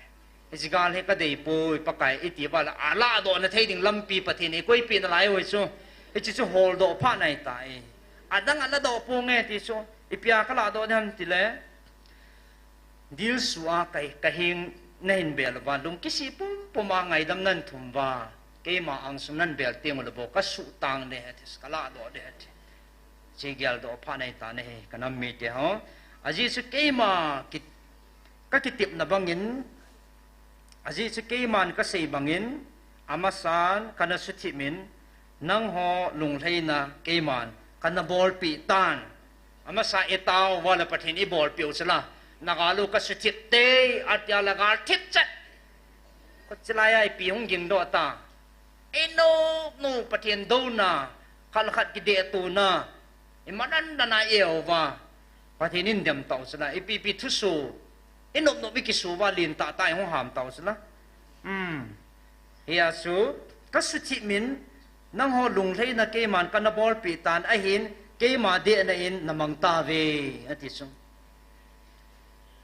Hiche gal hi kadei poi Pakai iti val a, aladoh na thei ding lampi Pathen in eikoipeh nalai u chu. Hiche chu holdoh phat nai tai. Adang aladoh ponge ti chu. Ipi a kaladoh ding ham tile. Dilsu a ka, ka hing nahin bel uva, lungkisi pumpum a ngaidam nahin thum uva, keima angsung nahin bel teng uleh bou, kasuhtang ding ahi, kaladoh ding ahi. Hiche geldoh phat nai tai, kanam mite ho. Ajeh chu keima ki, kakitepna bangin, ajeh chu keiman kasei bangin, amasan kana suthip in, nangho lunglhaina keiman kana bolpeh tan. Amasa itao uva le Pathen ibolpeh u chu la. Nagal u kasuthip te, atia le gal thip chet. Kho chilai a ipi hung gingdoh ta. Inop nop Pathen douna, khat le khat kidehtona, imadan dan a i-e uva, Pathen in demtah u chu la. Ipi ipi thusoh, inop nop ikisoh uva lentah tah a ihung ham tau chu la. Hmm. Hia chu, kasuthip in, nangho lunglhaina keiman kana bolpeh tan ahin, keima dehna in namang tauve, ati chu.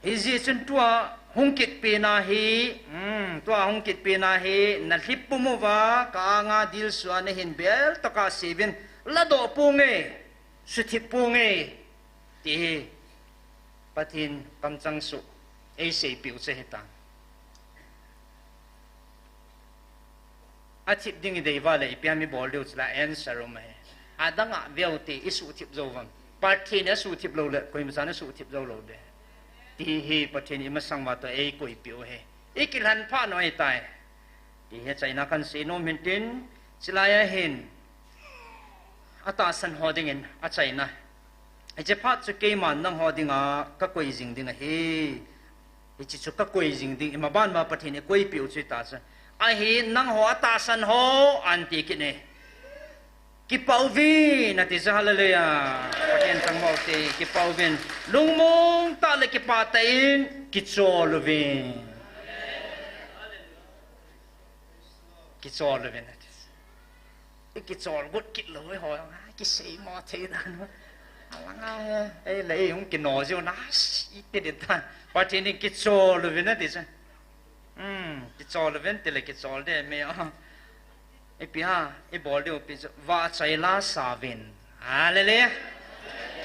Hijeh chun tua hung kit pena hi, hmm, tua hung kit pena hi, nalhip pum uva, ka anga dilsu a nahin bel tokah seuvin, ladoh ponge, suthip ponge, ti hi, Pathen kamchang chu eiseipeh u chu ahitan. Athip ding idei uva le ipi ham ibol diu chu la answer um ahi. Adang a veu te isuhthip jou uvam. Pathen asuhthip lou le, koima chan asuhthip jou lou ding. Ti hi Pathen in imasang uva toh eikoipeh u ahi. Ikilhen phat nai tai. Ti hi achaina kahin sei nom in tin, chilai a hin, atahsan ho dingin achaina. Hiche phat chu keiman nangho dinga kakoi jing ding ahi. Hiche chu kakoi jing ding, imaban ma Pathen in eikoipeh u chu hita chu. Ahin nangho atahsan ho, anti kit e. Kipah uvin, ati chu, hallelujah. Pathen thangvah u hite, kipah uvin. Lungmong tah le kipah tah in, kichol uvin. Kichol uvin, ati. Ikichol got kit lou, eiho, a, kisei mo thei dan. Alanga, ei le, ei hung kino jiu na, iti ding tan. Pathen in kichol uvin, ati chu. Hmm, kichol uvin, ti le kichol ding me, a. Ipi ham, ibol diu ipi chu, vahchoi la sa uvin. Hallelujah.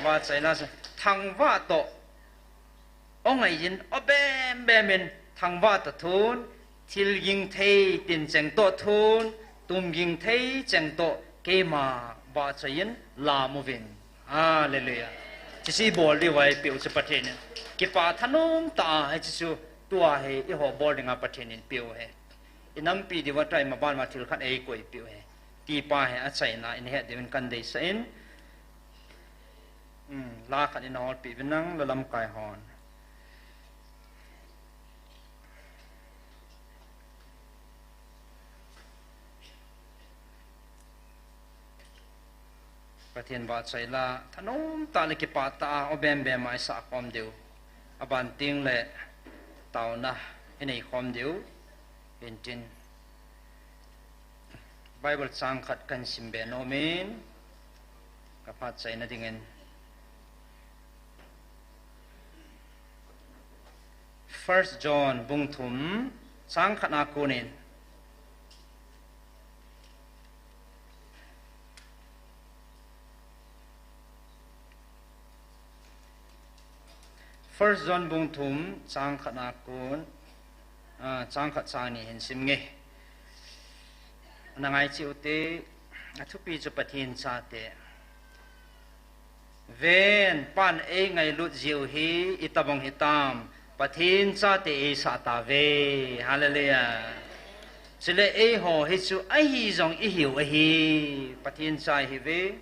Vahchoi la sa, thangvah toh. O ngai in, o bem bem in, thangvah toh thun, thil ging thei tin cheng toh thun, tum ging thei cheng toh, keima vahchoi in lam uvin. Hallelujah. Hiche ibol diu a eipeh u chu Pathen in. Kipah thanom tah a, hiche chu tua hi eiho bol dinga Pathen in peh u ahi. Inampi diu a try maban ma thil khat eikoipeh u ahi. Ti pa hi achaina in het diuvin kahin deisah in. Hmm, la khat in holpeh uvin lang, la lamkai hon. Pathen vahchoi la, thanom tah le kipah tah a, o bem bem a isah khom diu. Aban teng le, taona, inei khom diu. Hintin. Bible chang khat kahin simbe nom in, kaphatchaina dingin. First John bung thum, chang khat na kon in. First John bung thum, chang khat na kon, a, chang khat chang ni hin sim nge. Ana ngai cheh u te, athupi chu Pathen chate. Ven, Pan eingailut jiu hi, itobang hitam, Pathen chate eisah tauve. Hallelujah. Chule eiho hi chu ahi jong ihiu ahi, Pathen cha ihiuve.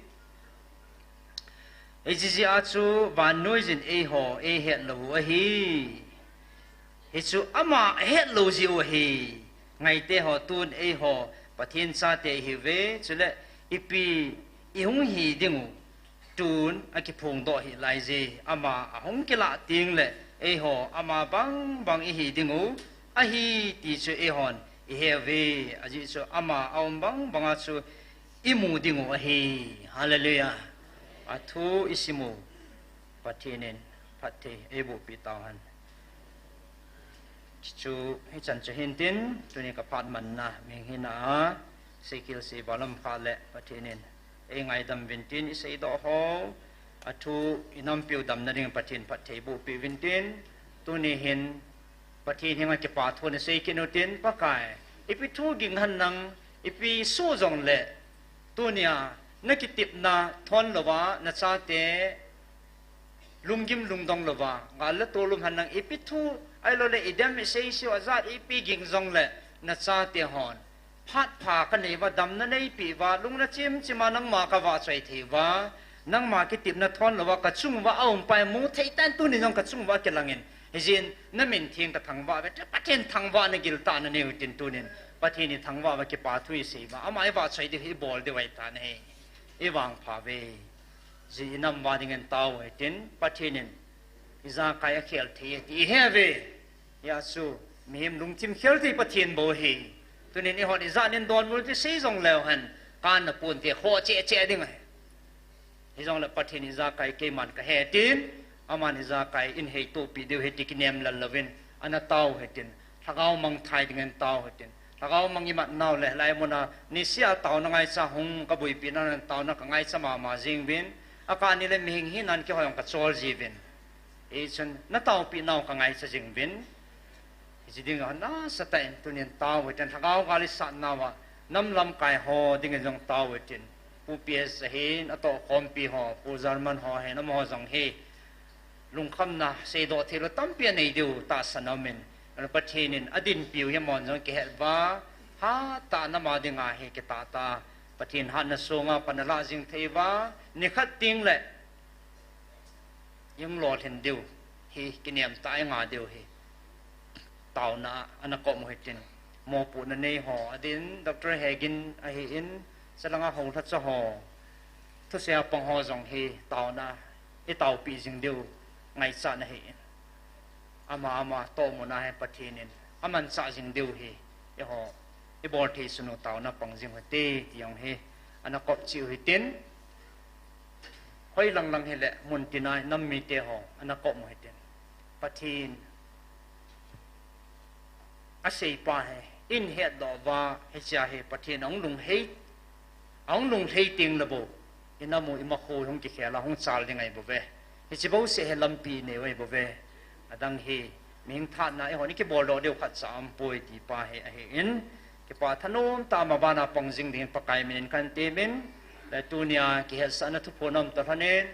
Hiche jeh a chu vannoiyin eiho eihet lou u ahi. Hichu ama ahet lou jeh u ahi. Ngaite ho, tun eiho Pathen chate ihiuve, chule ipi ihung hi dingu tun akiphongdoh hih laiye, ama ahung kilah teng le eiho ama bang bang ihi dingu ahi ti chu eihon Ihe ve, ajeh chu ama aum bang banga chu imu dingu ahi. Hallelujah. Athu isimu Pathen in phatthei eiboh pi tauhen. Chu hichan chu hintin, tuni kaphat manna ming hina a, Seikhel Seivalam kha le Pathen in eingaidam vintin, iseidoh ho, athu inampiu damna ding Pathen phatthei boh pi vintin, tuni hin Pathen henga kipa thu nasei kit utin, Pakai, ipi thu ging hen nang, ipi soh jongle, tunia nakitepna thon louva, nachate lunggim lungdong louva, gal le tol um hen nang, ipi thu, ahilouleh idem isei seiu ajat ipi ging jongle, nachate hon phat pha kanei uva, damna neipeh uva, lungna chimchima nangma kavahchoi thei uva, nangma kitepna thon louva, kachung uva aum pai mu thei tan, tuni jong kachung uva kilangin. Hijeh in namin theng kathangvah uve, Pathen thangvahna giltah nanei utin tunin. Pathen ithangvah uva kipa thu isei uva, ama ivahchoi diu hi ibol diu ahitan ahi. Ivangpha uve. Ji inam uva dingin tao hitin, Pathen in ijakai akhel thei ti ihe uve. Hijeh chun, mihem lungthim khel thei Pathen bou ahi. Tunin eihon ijat in donbut ti sei jongleu hen, kanna ponte, khoh cheh cheh ding ahi. Hijongle Pathen ijakai keiman kahe tin, aman ijakai eihin heitohpi diu ahi ti kinem lal louvin, ana tao hitin, lhagao mangthah dingin tao hitin, lhagao mang imat nau le, hilai muna nisea taona ngaicha hung kabuipi nan taona kangaicha mama jing uvin, akah ni le mihem hinan kihoi jong kachol jiuvin. Hichun nataopi nau kangaicha jing uvin. Hiche ding a nasatah in tunin tao hitin, lhagao gal isat nauva, nam lamkai ho dingin jong tao hitin, Pu P S ahin, atohkhompi ho, Pu German ho ahin, amaho jong hi lungkhamna seidoh theilou tampi anei diu tahsan aumin, Pathen in adinpiu hi amahon jong kihet uva, hatah in ama dinga hi kitah tah a, Pathen hatna sunga pan alah jing thei uva, nikhat tengle ihung lolhin diu hi, kinem tah a inga diu hi, taona a ana kom u hitin, mopohna nei ho adin, Doctor Hegin ahin, chulanga houlhacha ho, thusei a pang ho jong hi taona a itaopeh jing diu ngaichatna ahin, ama ama tohmuna hi Pathen in amanchah jing diu hi, eiho ibol thei sunu taona pang jing u hite ti jong hi ana kop cheh u hitin, hoilang lang hile muntina nam mite ho ana kom u hitin, Pathen aseipa hi eihin hetdoh uva, hichea hi Pathen ahung lunghei, ahung lunglhei tengle bou, inam u imakho hung kikhel a hung chal ding ahibouve. Hiche bouseh hi lampi inei u ahibouve. Adang hi mihing thahatna eihon ikiboldoh diu khatcha aumpoi ti pa hi ahin, kipah thanom tah a mabana pang jing dingin Pakai minin kahin temin, le tunia kihetsahna thuphon aum talhonin,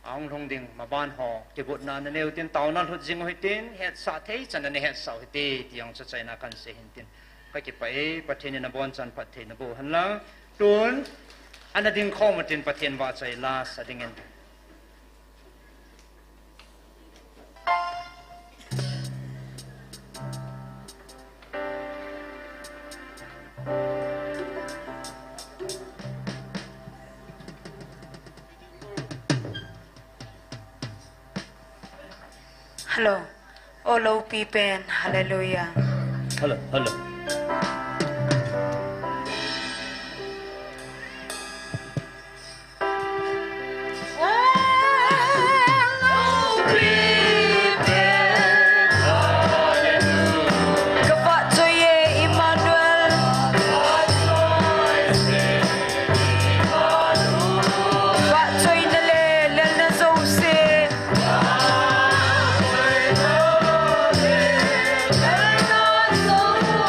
ahung lhung ding maban ho kigotna nanei utin, taona lhut jing u hitin, hetsah thei chan a nahetsah u hite ti jong chu achaina kahin sei hintin, kakipah e. Pathen in abonchan phatthei naboh hen lang. Tun ana dingkhom utin, Pathen vahchoi lasa dingin. Hello. O loupi pen, hallelujah. Hello, hello. Ka vahchoi e Emmanuel. Vahchoina le lelna jouse.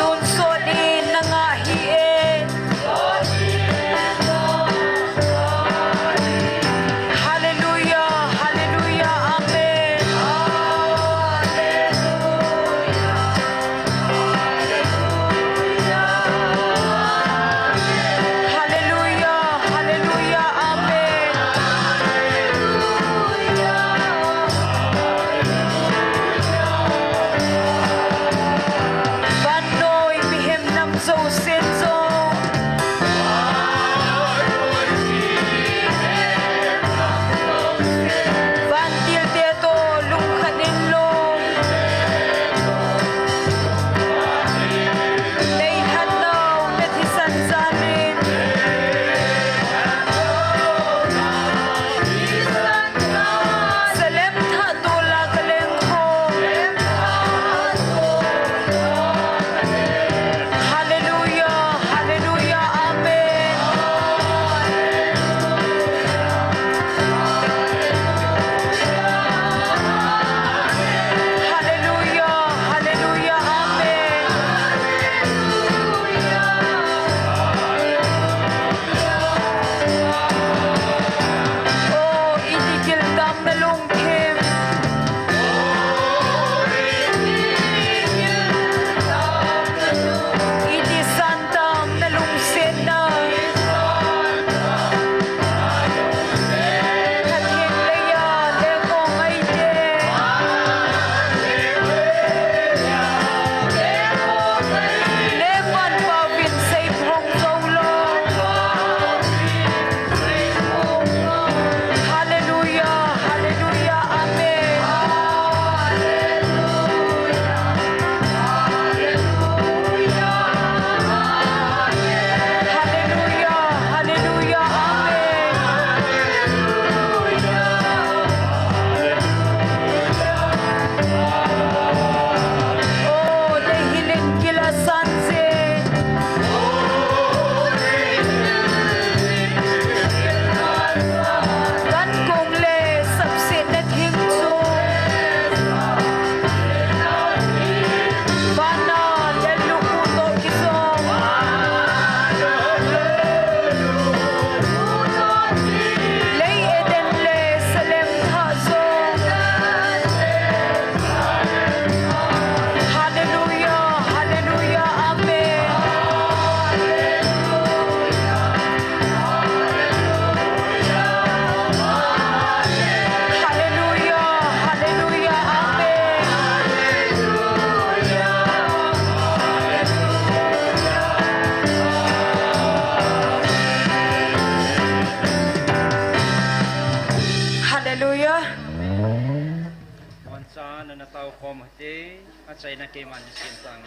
Tun China keiman ni sem tang.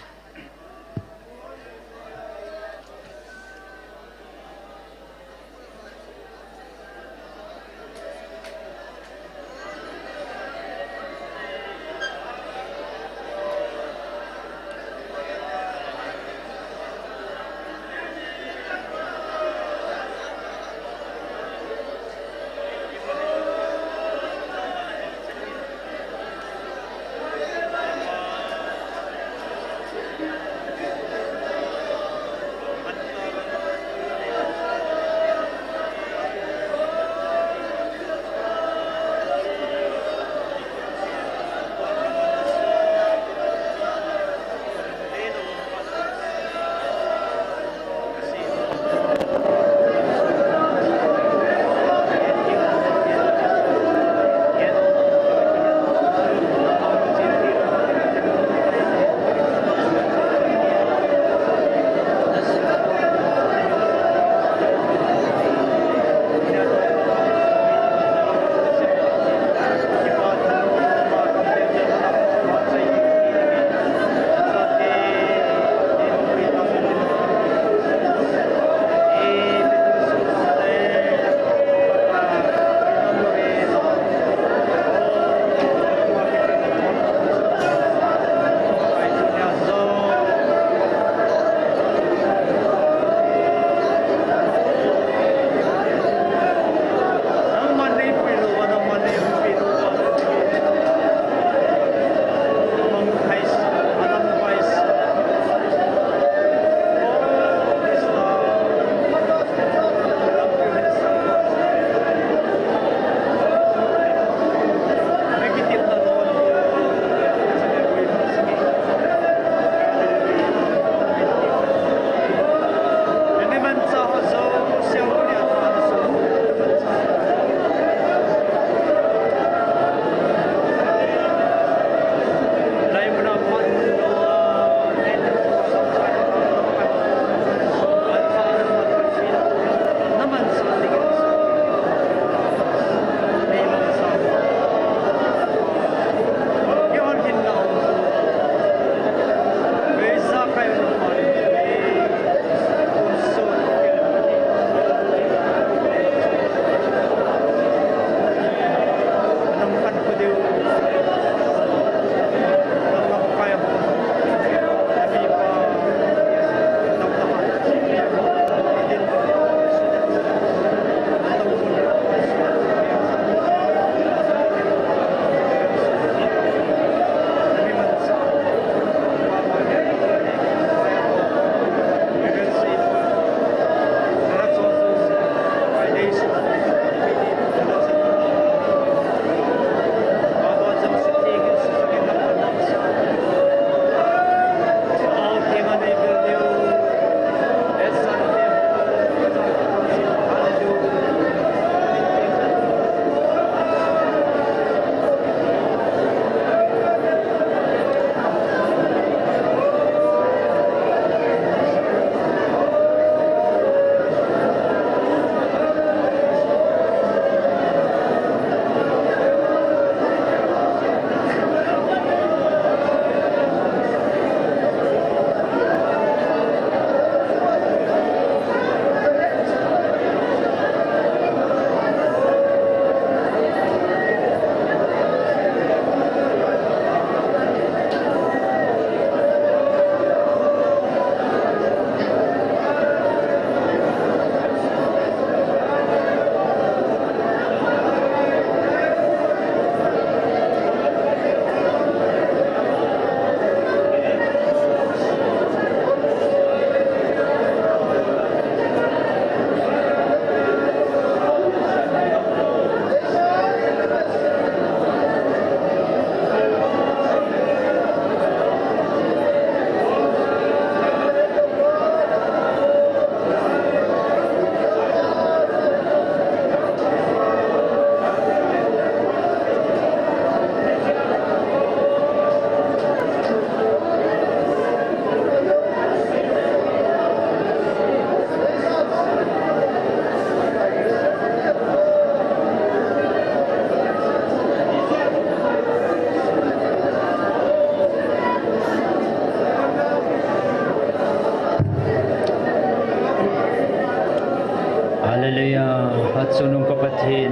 Chungnung ka Pathen,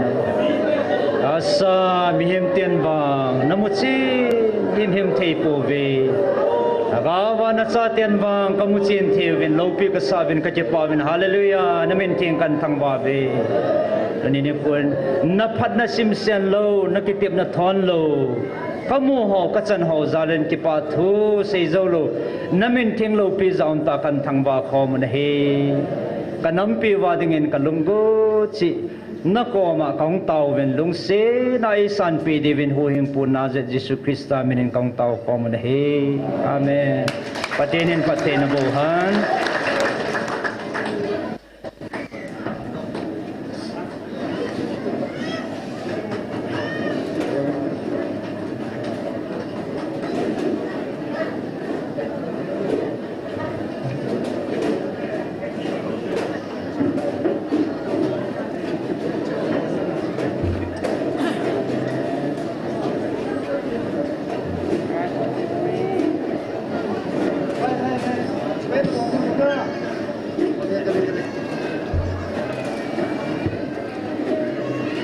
asa mihem ten vang namu chen himhim thei pouve. Agava nacha ten vang kamu chen thei uvin, loupi kasa uvin, kakipah uvin. Hallelujah, namin theng kathangvah uve. Tuni nikho in naphatna simsen lou, nakitepna thon lou, kamu ho, kachan ho jal in kipah thu sei jou lou, namin theng loupi jal in kathangvah khom u ahi. Kanampi uva dingin kalungchih, nakoma kahung taovin, lungsetna eisanpi diuvin huhhingpu Nazareth Jesu Christa minin kahung tao khom u ahi. Amen. Pathen in phatthei naboh hen.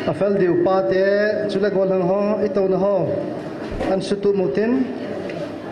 Afel diu pate, chule golhang ho, itouna ho, ansutup utin.